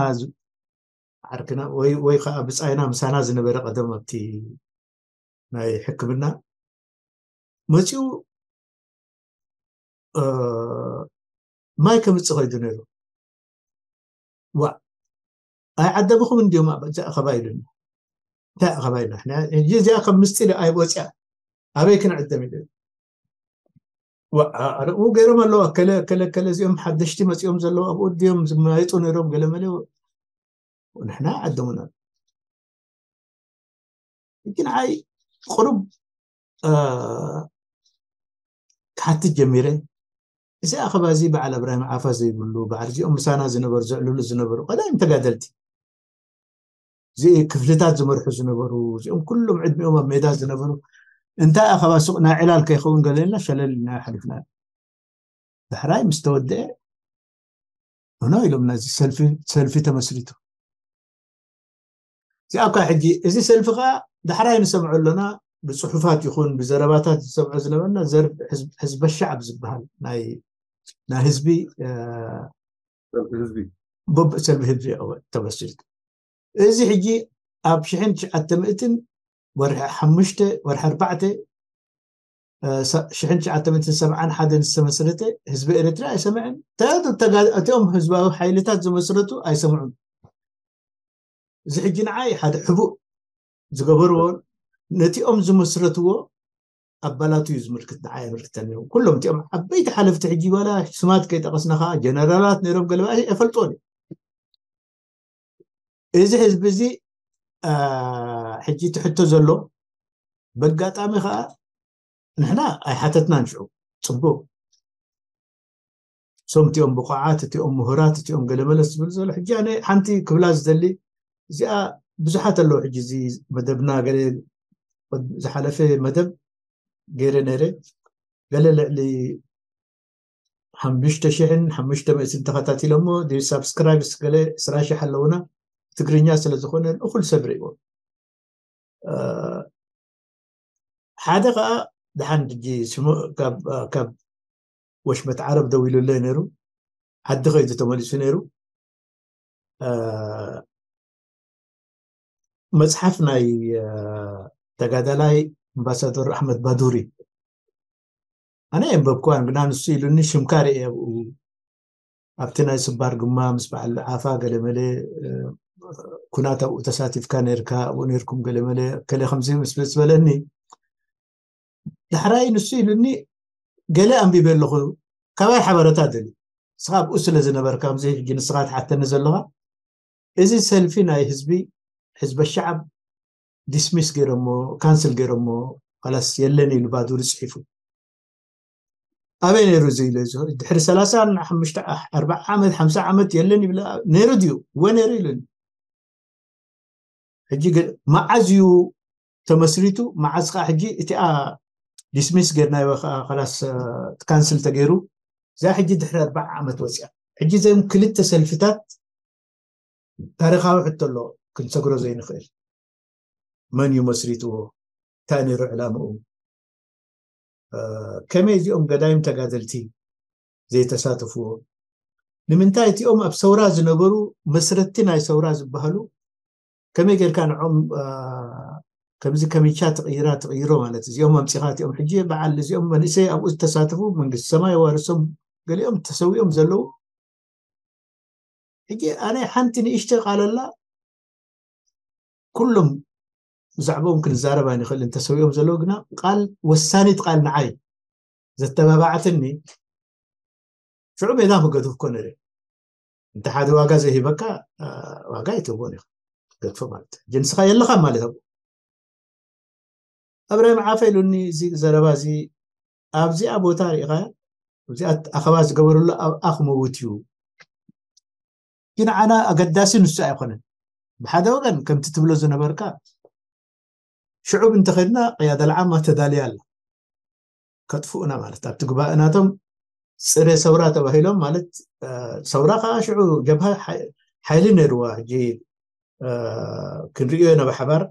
ዓርክና ወይ ወይ ከዓ ብፃይና ምሳና ዝነበረ ቀደም ኣብቲ ናይ ሕክምና መፂኡ ማይ ከምፅእ ከይዱ ነይሩ። ዋ ኣይዓደምኹም እንዲዮም እዚኣ ኣኸባ ኢሉኒ። እንታይ ኣኸባ ኢልና ሕጂ እዚኣ ከም ምስጢር ኣይወፅያ ኣበይ ክንዕደም ኢሉ። ኣኡ ገይሮም ኣለዋ ከለ ከለ ከለ እዚኦም ሓደሽቲ መፂኦም ዘለዉ ኣብኡ ድዮም ዝመያየጡ ነይሮም ገለ መለ ንሕና ዓደሙና። ሕጂ ንዓይ ቁሩብ ክሓትት ጀሚረ። እዚ ኣኸባ እዚ በዓል ኣብራሂም ዓፋ ዘይብሉ በዓል እዚኦም ምሳና ዝነበሩ ዘዕልሉ ዝነበሩ ቀዳይም ተጋደልቲ እዚ ክፍልታት ዝመርሑ ዝነበሩ እዚኦም ኩሎም ዕድሚኦም ኣብ ሜዳ ዝነበሩ እንታይ ኣኸባ ሱቕ ናይ ዕላል ከይኸውን ገለና ሸለል ኢና ሓሊፍና። ዳሕራይ ምስ ተወደአ ኖ ኢሎም ነዚ ሰልፊ ሰልፊ ተመስሪቱ። እዚኣ እኳ ሕጂ እዚ ሰልፊ ከዓ ዳሕራይ ንሰምዖ ኣለና ብፅሑፋት ይኹን ብዘረባታት ዝሰምዖ ዝነበርና ዘር ህዝበ ሻዕብ ዝበሃል ናይ ናይ ህዝቢ ህዝቢ ብብ ሰልፊ ህዝቢ ተመስሪቱ። እዚ ሕጂ ኣብ ሽሕን ትሽዓተ ምእትን ወርሒ ሓሙሽተ ወርሒ ኣርባዕተ ሽሕን ትሽዓተ ምእትን ሰብዓን ሓደን ዝተመስረተ ህዝቢ ኤርትራ ኣይሰምዐን። እቲኦም ህዝባዊ ሓይልታት ዝመስረቱ ኣይሰምዑን። እዚ ሕጂ ንዓይ ሓደ ሕቡእ ዝገበርዎ ነቲኦም ዝመስረትዎ ኣባላቱ እዩ ዝምልክት፣ ንዓይ የምልክተኒ። ኩሎም እቲኦም ዓበይቲ ሓለፍቲ ሕጂ ዋላ ስማት ከይጠቐስና ከዓ ጀነራላት ነይሮም ገለባ ኣይፈልጦን እዩ። እዚ ህዝቢ እዚ ሕጂ ትሕቶ ዘሎ በጋጣሚ ከዓ ንሕና ኣይሓተትናን ሽዑ ፅቡቅ ሶም እቲኦም ብቑዓት እቲኦም ምሁራት እቲኦም ገለመለ ዝብል ዘሎ ሕጂ ኣነ ሓንቲ ክብላ ዝደሊ እዚኣ ብዙሓት ኣለዉ ሕጂ እዚ መደብና ገለ ዝሓለፈ መደብ ገይረ ነይረ ገለ ልዕሊ ሓሙሽተ ሽሕን ሓሙሽተ ሚእትን ተኸታቲሎሞ ሳብስክራይብስ ገለ ዕስራ ሽሕ ኣለውና ትግርኛ ስለ ዝኾነ እኹል ሰብ ርእዎ ሓደ ከዓ ደሓን ሕጂ ስሙ ካብ ወሽመት ዓረብ ደዊሉለይ ነይሩ ዓዲ ከይዱ ተመሊሱ ነይሩ መፅሓፍ ናይ ተጋዳላይ ኣምባሳደር ኣሕመድ ባዱሪ ኣነ የንበብክዋን ግና ንሱ ኢሉኒ ሽምካ ርእ ኣብኡ ኣብቲ ናይ ስባር ግማ ምስ በዓል ዓፋ ገለመለ ኩናት ኣብኡ ተሳቲፍካ ነርካ ኣብኡ ነርኩም ገለመለ ከለ ከምዚ ምስ ዝበለኒ ዳሕራይ ንሱ ኢሉኒ ገለ ኣንቢበ ኣለኹ ካባይ ሓበረታ ደሊ ንስኻ ኣብኡ ስለ ዝነበርካ ከምዚ ሕጂ ንስኻ ትሓተኒ ዘለኻ እዚ ሰልፊ ናይ ህዝቢ ሕዝበ ሸዓብ ዲስሚስ ገይሮሞ ካንስል ገይሮሞ ላስ የለን ኢሉ ባዱሪ ፅሒፉ ኣበይ ነይሩ እዚ ኢለ ድሕሪ ሰላሳ ኣርባዓ ዓመት ሓምሳ ዓመት የለን ይብል ነይሩ ድዩ እወ ነይሩ ኢሉኒ ሕጂ ግን መዓዝ እዩ ተመስሪቱ መዓዝ ከዓ ሕጂ እቲኣ ዲስሚስ ገይርናዮ ከዓ ላስ ካንስል ተገይሩ እዛ ሕጂ ድሕሪ ኣርባዓ ዓመት ወፅያ ሕጂ ዘም ክልተ ሰልፍታት ታሪኻዊ ሕቶ ኣሎ ክንሰግሮ ዘይንኽእል መን እዩ መስሪትዎ እንታይ ነይሩ ዕላምኡ ከመይ እዚኦም ገዳይም ተጋደልቲ ዘይተሳተፍዎ ንምንታይ እቲኦም ኣብ ሰውራ ዝነበሩ መስረትቲ ናይ ሰውራ ዝበሃሉ ከመይ ጌርካ ንዖም ከምዚ ከሚቻ ትቕይራ ትቕይሮ ማለት እዚኦም ኣምፂኻ እቲኦም ሕጂ በዓል እዚኦም መንእሰይ ኣብኡ ዝተሳተፉ መንግስቲ ሰማይ ዋርሶም ገሊኦም ተሰዊኦም ዘለዉ ሕጂ ኣነ ሓንቲ ንእሽተ ቃል ኣላ ኩሎም ብዛዕባኦም ክንዛረብ ኣይንኽእልን ተሰዊኦም ዘለዉ ግና ቃል ወሳኒት ቃል ንዓይ ዘተባባዕትኒ ሽዑ ሜዳ ክገድፍ እኮ ነይረ። እንተ ሓደ ዋጋ ዘይሂበካ፣ አ፣ ዋጋ ኣይትህቦን ኢኻ። ገድፎ ማለት እዩ። ንስኻ የለኻ ማለት እዩ። እብራሂም ዓፈ ኢሉኒ፣ እዚ ዘረባ እዚ ኣብዚኣ ቦታ ርኢኻ፣ ኣብዚኣ ኣኸባ ዝገበረሉ ኣብኣ ክመውት እዩ። ግን ዓና ኣገዳሲ ንሱ ኣይኮነን። ብሓደ ወገን ከምቲ ትብሎ ዝነበርካ ሽዑብ እንተኸድና ቅያደል ዓማ ተዳልያ ኣላ። ከጥፍኡና ማለት ኣብቲ ጉባኤ ናቶም ጽረ ሰውራ ተባሂሎም ማለት፣ እ፣ ሰውራ ከዓ ሽዑ ጀብሃ ሓይ-፣ ሓይሊ ነይርዋ። ሕጂ፣ እ፣ ክንርእዮ ኢና ብሓባር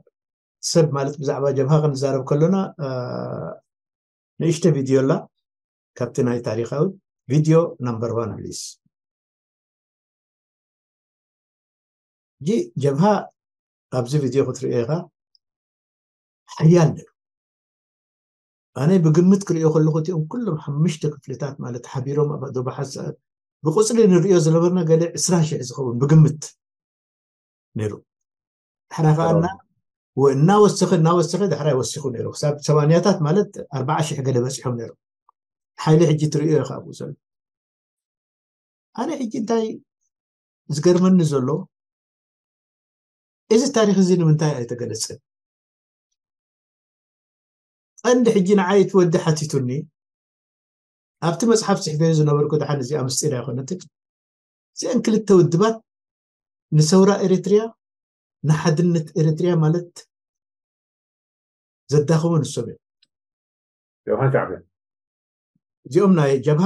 ሰብ ማለት ብዛዕባ ጀብሃ ክንዛረብ ከሎና፣ እ፣ ንእሽተ ቪድዮ ኣላ ካብቲ ናይ ታሪኻዊ ቪድዮ ናምበር ዋን ፕሊስ። ሕጂ ጀብሃ ኣብዚ ቪድዮ ክትርእዮ ኢኻ ሓያል ነይሩ። ኣነ ብግምት ክርእዮ ከለኹ እቲኦም ኩሎም ሓሙሽተ ክፍልታት ማለት ሓቢሮም ኣብ ዶባ ሓሳ-፣ ብቁጽሪ ንርእዮ ዝነበርና ገለ ዕስራ ሽሕ ዝኸውን ብግምት ነይሩ። ድሕራ ከኣ እና-፣ ወ-፣ እናወሰኸ እናወሰኸ ዳሕራይ ወሲኹ ነይሩ። ክሳብ ሰማንያታት ማለት ኣርባዓ ሽሕ ገለ በጺሖም ነይሩ። ሓይሊ ሕጂ ትርእዮ ኢኻ ኣብኡ ዘሎ። ኣነ ሕጂ እንታይ ዝገርመኒ ዘሎ፣ እዚ ታሪኽ እዚ ንምንታይ ኣይተገለጸን? ቀንዲ ሕጂ ንዓይ እቲ ወዲ ሓቲቱኒ፣ ኣብቲ መጽሓፍ ጽሕፈዮ ዝነበርኩ፣ ደሓን እዚኣ ምስጢር ኣይኮነትን። እዚአን ክልተ ውድባት ንሰውራ ኤሪትሪያ፣ ንሓድነት ኤሪትሪያ ማለት ዘዳኸሙ ንሶም እዮም። ጀብሃን ሻዕብያን። እዚኦም ናይ ጀብሃ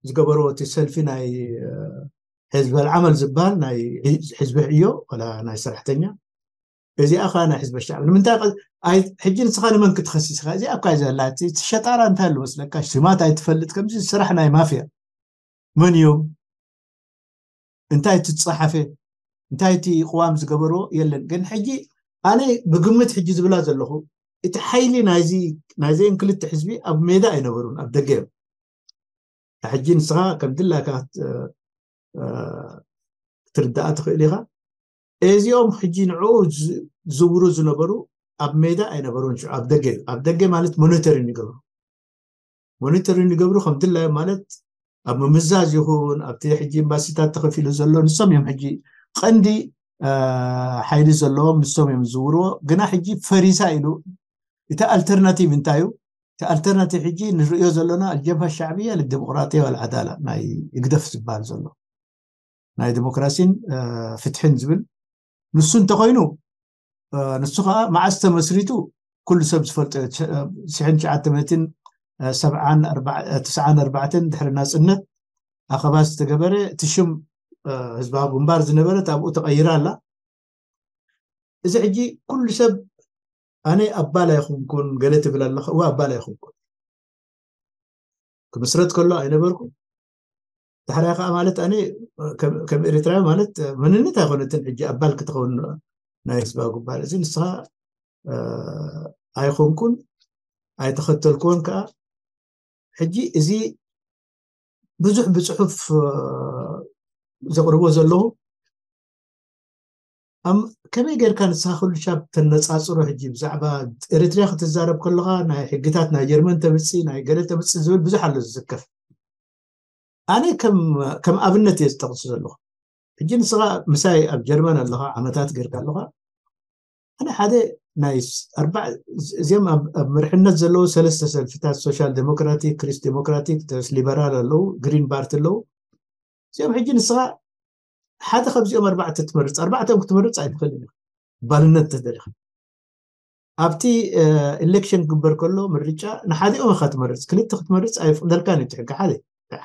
ዝገበርዎ እቲ ሰልፊ ናይ፣ እ፣ ሕዝቢ ኣልዓመል ዝበሃል ናይ ሕዝቢ ዕዮ ወላ ናይ ሰራሕተኛ፣ እዚኣ ኸዓ ናይ ሕዝቢ ሻዕቢ። ንምንታይ ቀ-፣ ኣይ-፣ ሕጂ ንስኻ ንመን ክትኸስስ ኢኻ? እዚኣ እኳ እያ ዘላ። እቲ፣ እቲ ሸጣራ እንታይ ኣሎ መስለካ? ሽማት ኣይትፈልጥ፣ ከምዚ ስራሕ ናይ ማፍያ። መን እዮም? እንታይ እቲ ዝጸሓፈ? እንታይ እቲ ቅዋም ዝገበርዎ? የለን። ግን ሕጂ ኣነ ብግምት ሕጂ ዝብላ ዘለኹ፣ እቲ ሓይሊ ናይዚ፣ ናይዘን ክልተ ሕዝቢ ኣብ ሜዳ ኣይነበሩን፣ ኣብ ደገ እዮም። ሕጂ ንስኻ ከም ድላይካ፣ እ፣ እ፣ ክትርዳኣ ትኽእል ኢኻ። እዚኦም ሕጂ ንዕኡ ዝ-፣ ዝዝውሩ ዝነበሩ ኣብ ሜዳ ኣይነበሩን፣ ሽዑ ኣብ ደገ እዩ። ኣብ ደገ ማለት ሞኒተሪን ይገብሩ። ሞኒተሪን ይገብሩ ከም ድላዮም ማለት ኣብ ምምዛዝ ይኹን ኣብቲ ሕጂ ኤምባሲታት ተኸፊሉ ዘሎ ንሶም እዮም። ሕጂ ቀንዲ፣ እ፣ ሓይሊ ዘለዎም ንሶም እዮም ዝዝውርዎ። ግና ሕጂ ፈሪሳ ኢሉ እቲ ኣልተርናቲቭ እንታይ እዩ? እቲ ኣልተርናቲቭ ሕጂ ንርእዮ ዘለና ኣልጀብሃ ሻዕብያ ልዲሞቅራጥያ ወልዓዳላ ናይ ህግደፍ ዝበሃል ዘሎ ናይ ዲሞክራሲን፣ እ፣ ፍትሕን ዝብል ንሱ እንተኾይኑ፣ እ፣ ንሱ ኸዓ መዓስ ተመስሪቱ ኩሉ ሰብ ዝፈልጦ እዩ። ሸ-፣ ሽሕን ትሽዓተ ሚእትን ሰብዓን ኣርባዕ-፣ ትስዓን ኣርባዕተን ድሕሪ ናጽነት ኣኸባ ዝተገበረ እቲ ሽም፣ እ፣ ህዝባዊ ግንባር ዝነበረት ኣብኡ ተቐይራ ኣላ። እዚ ሕጂ ኩሉ ሰብ ኣነ ኣባል ኣይኹንኩን ገለ ትብል ኣለኻ። እወ ኣባል ኣይኹንኩን። ክምስረት ከሎ ኣይነበርኩን። ዳሕራይ ከዓ ማለት ኣነ ከም፣ ከም ኤርትራዊ ማለት መንነት ኣይኮነትን ሕጂ ኣባል ክትኸውን ናይ ህዝባዊ ግንባር። እዚ ንስኻ፣ እ፣ ኣይኾንኩን፣ ኣይተኸተልክዎን ከዓ። ሕጂ እዚ ብዙሕ ብጽሑፍ፣ እ፣ ዘቕርቦ ዘለኹ ኣም-፣ ከመይ ጌርካ ንስኻ ኩሉ ሻብ ተነጻጽሮ? ሕጂ ብዛዕባ ኤርትርያ ክትዛረብ ከለኻ ናይ ሕግታት ናይ ጀርመን ተምጽእ፣ ናይ ገለ ተምጽእ ዝብል ብዙሕ ኣሎ ዝዝከፍ። ኣነ ከም፣ ከም ኣብነት እየ ዝጠቕስ ዘለኹ። ሕጂ ንስኻ ምሳይ ኣብ ጀርመን ኣለኻ፣ ዓመታት ጌርካ ኣለኻ። ኣነ ሓደ ናይ ስ-፣ ኣርባዕ-፣ እዚኦም ኣብ፣ ኣብ መሪሕነት ዘለዉ ሰለስተ ሰልፍታት፣ ሶሻል ዴሞክራቲክ፣ ክሪስት ዴሞክራቲክ፣ ሊበራል ኣለዉ፣ ግሪን ፓርቲ ኣለዉ። እዚኦም ሕጂ ንስኻ ሓደ ካብዚኦም ኣርባዕተ ትመርጽ፣ ኣርባዕተኦም ክትመርጽ ኣይትኽእልን ኢኻ። ባልነት እንተደሊኻ። ኣብቲ፣ እ፣ ኤሌክሽን ክግበር ከሎ ምርጫ ንሓዲኦም ኢኻ ትመርጽ፣ ክልተ ክትመርጽ ኣይፍቕደልካን እዩ እቲ ሕጊ። ሓደ፣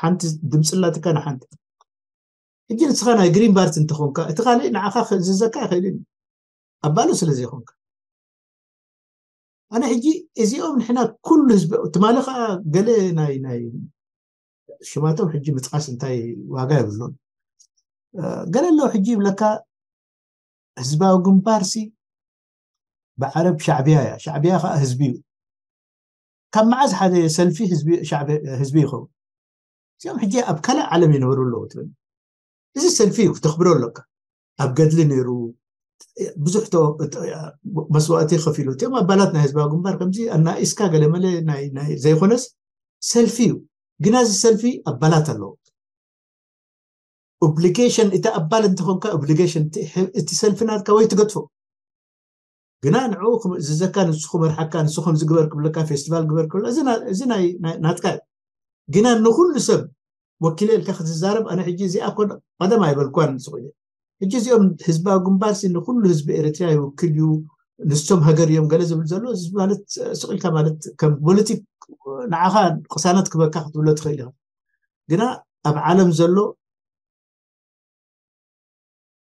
ሓንቲ ድምጺ ኣላትካ ንሓንቲ። ሕጂ ንስኻ ናይ ግሪን ፓርቲ እንተኾንካ፣ እቲ ካልእ ንዓኻ ክእዝዘካ ኣይኽእልን እዩ። ኣባሉ ስለ ዘይኮንካ። ኣነ ሕጂ እዚኦም ንሕና ኩሉ ህዝቢ፣ ትማሊ ኸዓ ገለ ናይ፣ ናይ ሽማቶም ሕጂ ምጥቃስ እንታይ ዋጋ የብሉን። እ፣ ገለ ኣለዉ ሕጂ ይብለካ፣ ህዝባዊ ግንባርሲ ብዓረብ ሻዕብያ እያ፣ ሻዕብያ ኸዓ ህዝቢ እዩ። ካብ መዓዝ ሓደ ሰልፊ ህዝቢ፣ ሻዕቢ-፣ ህዝቢ ይኸውን? እዚኦም ሕጂ ኣብ ካልእ ዓለም ይነብሩ ኣለዉ ትብል። እዚ ሰልፊ እዩ፣ ክተኽብሮ ኣለካ። ኣብ ገድሊ ነይሩ፣ ብዙሕ ተ-፣ መስዋእቲ ከፊሉ። እቲኦም ኣባላት ናይ ህዝባዊ ግንባር ከምዚ ኣናኢስካ ገለመለ ናይ፣ ናይ ዘይኮነስ ሰልፊ እዩ። ግና እዚ ሰልፊ ኣባላት ኣለዎ። ኦብሊጌሽን እቲ ኣባል እንተኾንካ ኦብሊጌሽን እቲ ሰልፊ ናትካ ወይ ትገድፎ ግና ንዕኡ ክምእዝዘካ ንሱ ክመርሓካ ንሱ ከም ዝግበር ክብለካ ፌስቲቫል ግበር ክብለ እዚ ናትካ እዩ። ግና ንኩሉ ሰብ ወኪለ ኢልካ ክትዛረብ ኣነ ሕጂ እዚኣ ኮ ቀደም ኣይበልኳን ዝኽእል ሕጂ እዚኦም ህዝባዊ ግንባር ንኩሉ ህዝቢ ኤርትራ ይውክል እዩ ንሶም ሃገር እዮም ገለ ዝብል ዘሎ ማለት ስቕ ኢልካ ማለት ከም ፖለቲክ ንዓኻ ቅሳነት ክበካ ክትብሎ ትኽእል ኢኻ ግና ኣብ ዓለም ዘሎ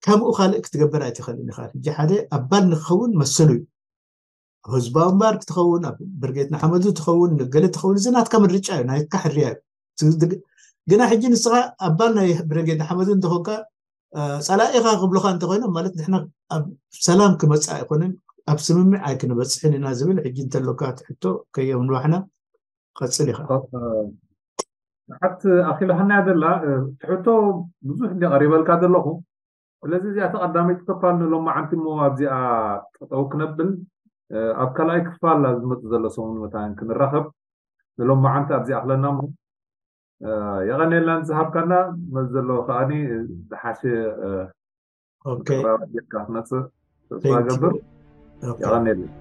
ከምኡ ካልእ ክትገብር ኣይትኽእልን ኢኻ ሕጂ ሓደ ኣባል ንክኸውን መሰሉ እዩ ህዝባዊ ግንባር ክትኸውን ኣብ ብርጌድ ንሓመዱ ትኸውን ንገለ ትኸውን እዚ ናትካ ምርጫ እዩ ናትካ ሕርያ እዩ ግና ሕጂ ንስኻ ኣባል ናይ ብርጌድ ንሓመዱ እንተኾንካ ጸላኢኻ ክብሉኻ እንተኮይኖም ማለት ንሕና ኣብ ሰላም ክመጽእ ኣይኮነን ኣብ ስምምዕ ኣይክንበጽሕን ኢና ዝብል ሕጂ እንተሎካ ትሕቶ ከየምልዋሕና ቀጽል ኢኻ ሓት ኣኺላህና ደላ ትሕቶ ብዙሕ እንዲ ቀሪበልካ ዘለኹ ስለዚ እዚኣ ተቐዳመይቲ ክፋል ንሎማዓንቲ እሞ ኣብዚኣ ጠጠው ክነብል ኣብ ካልኣይ ክፋል ዝመፅእ ዘሎ ሰሙን መታን ክንራኸብ ንሎማዓንቲ ኣብዚኣ ክለና እሞ የቐንየልና ዝሃብካና መዚ ዘሎ ከዓኒ ዝሓሸ ጌርካ ክመፅእ ተስፋ ገብር የቐንየልና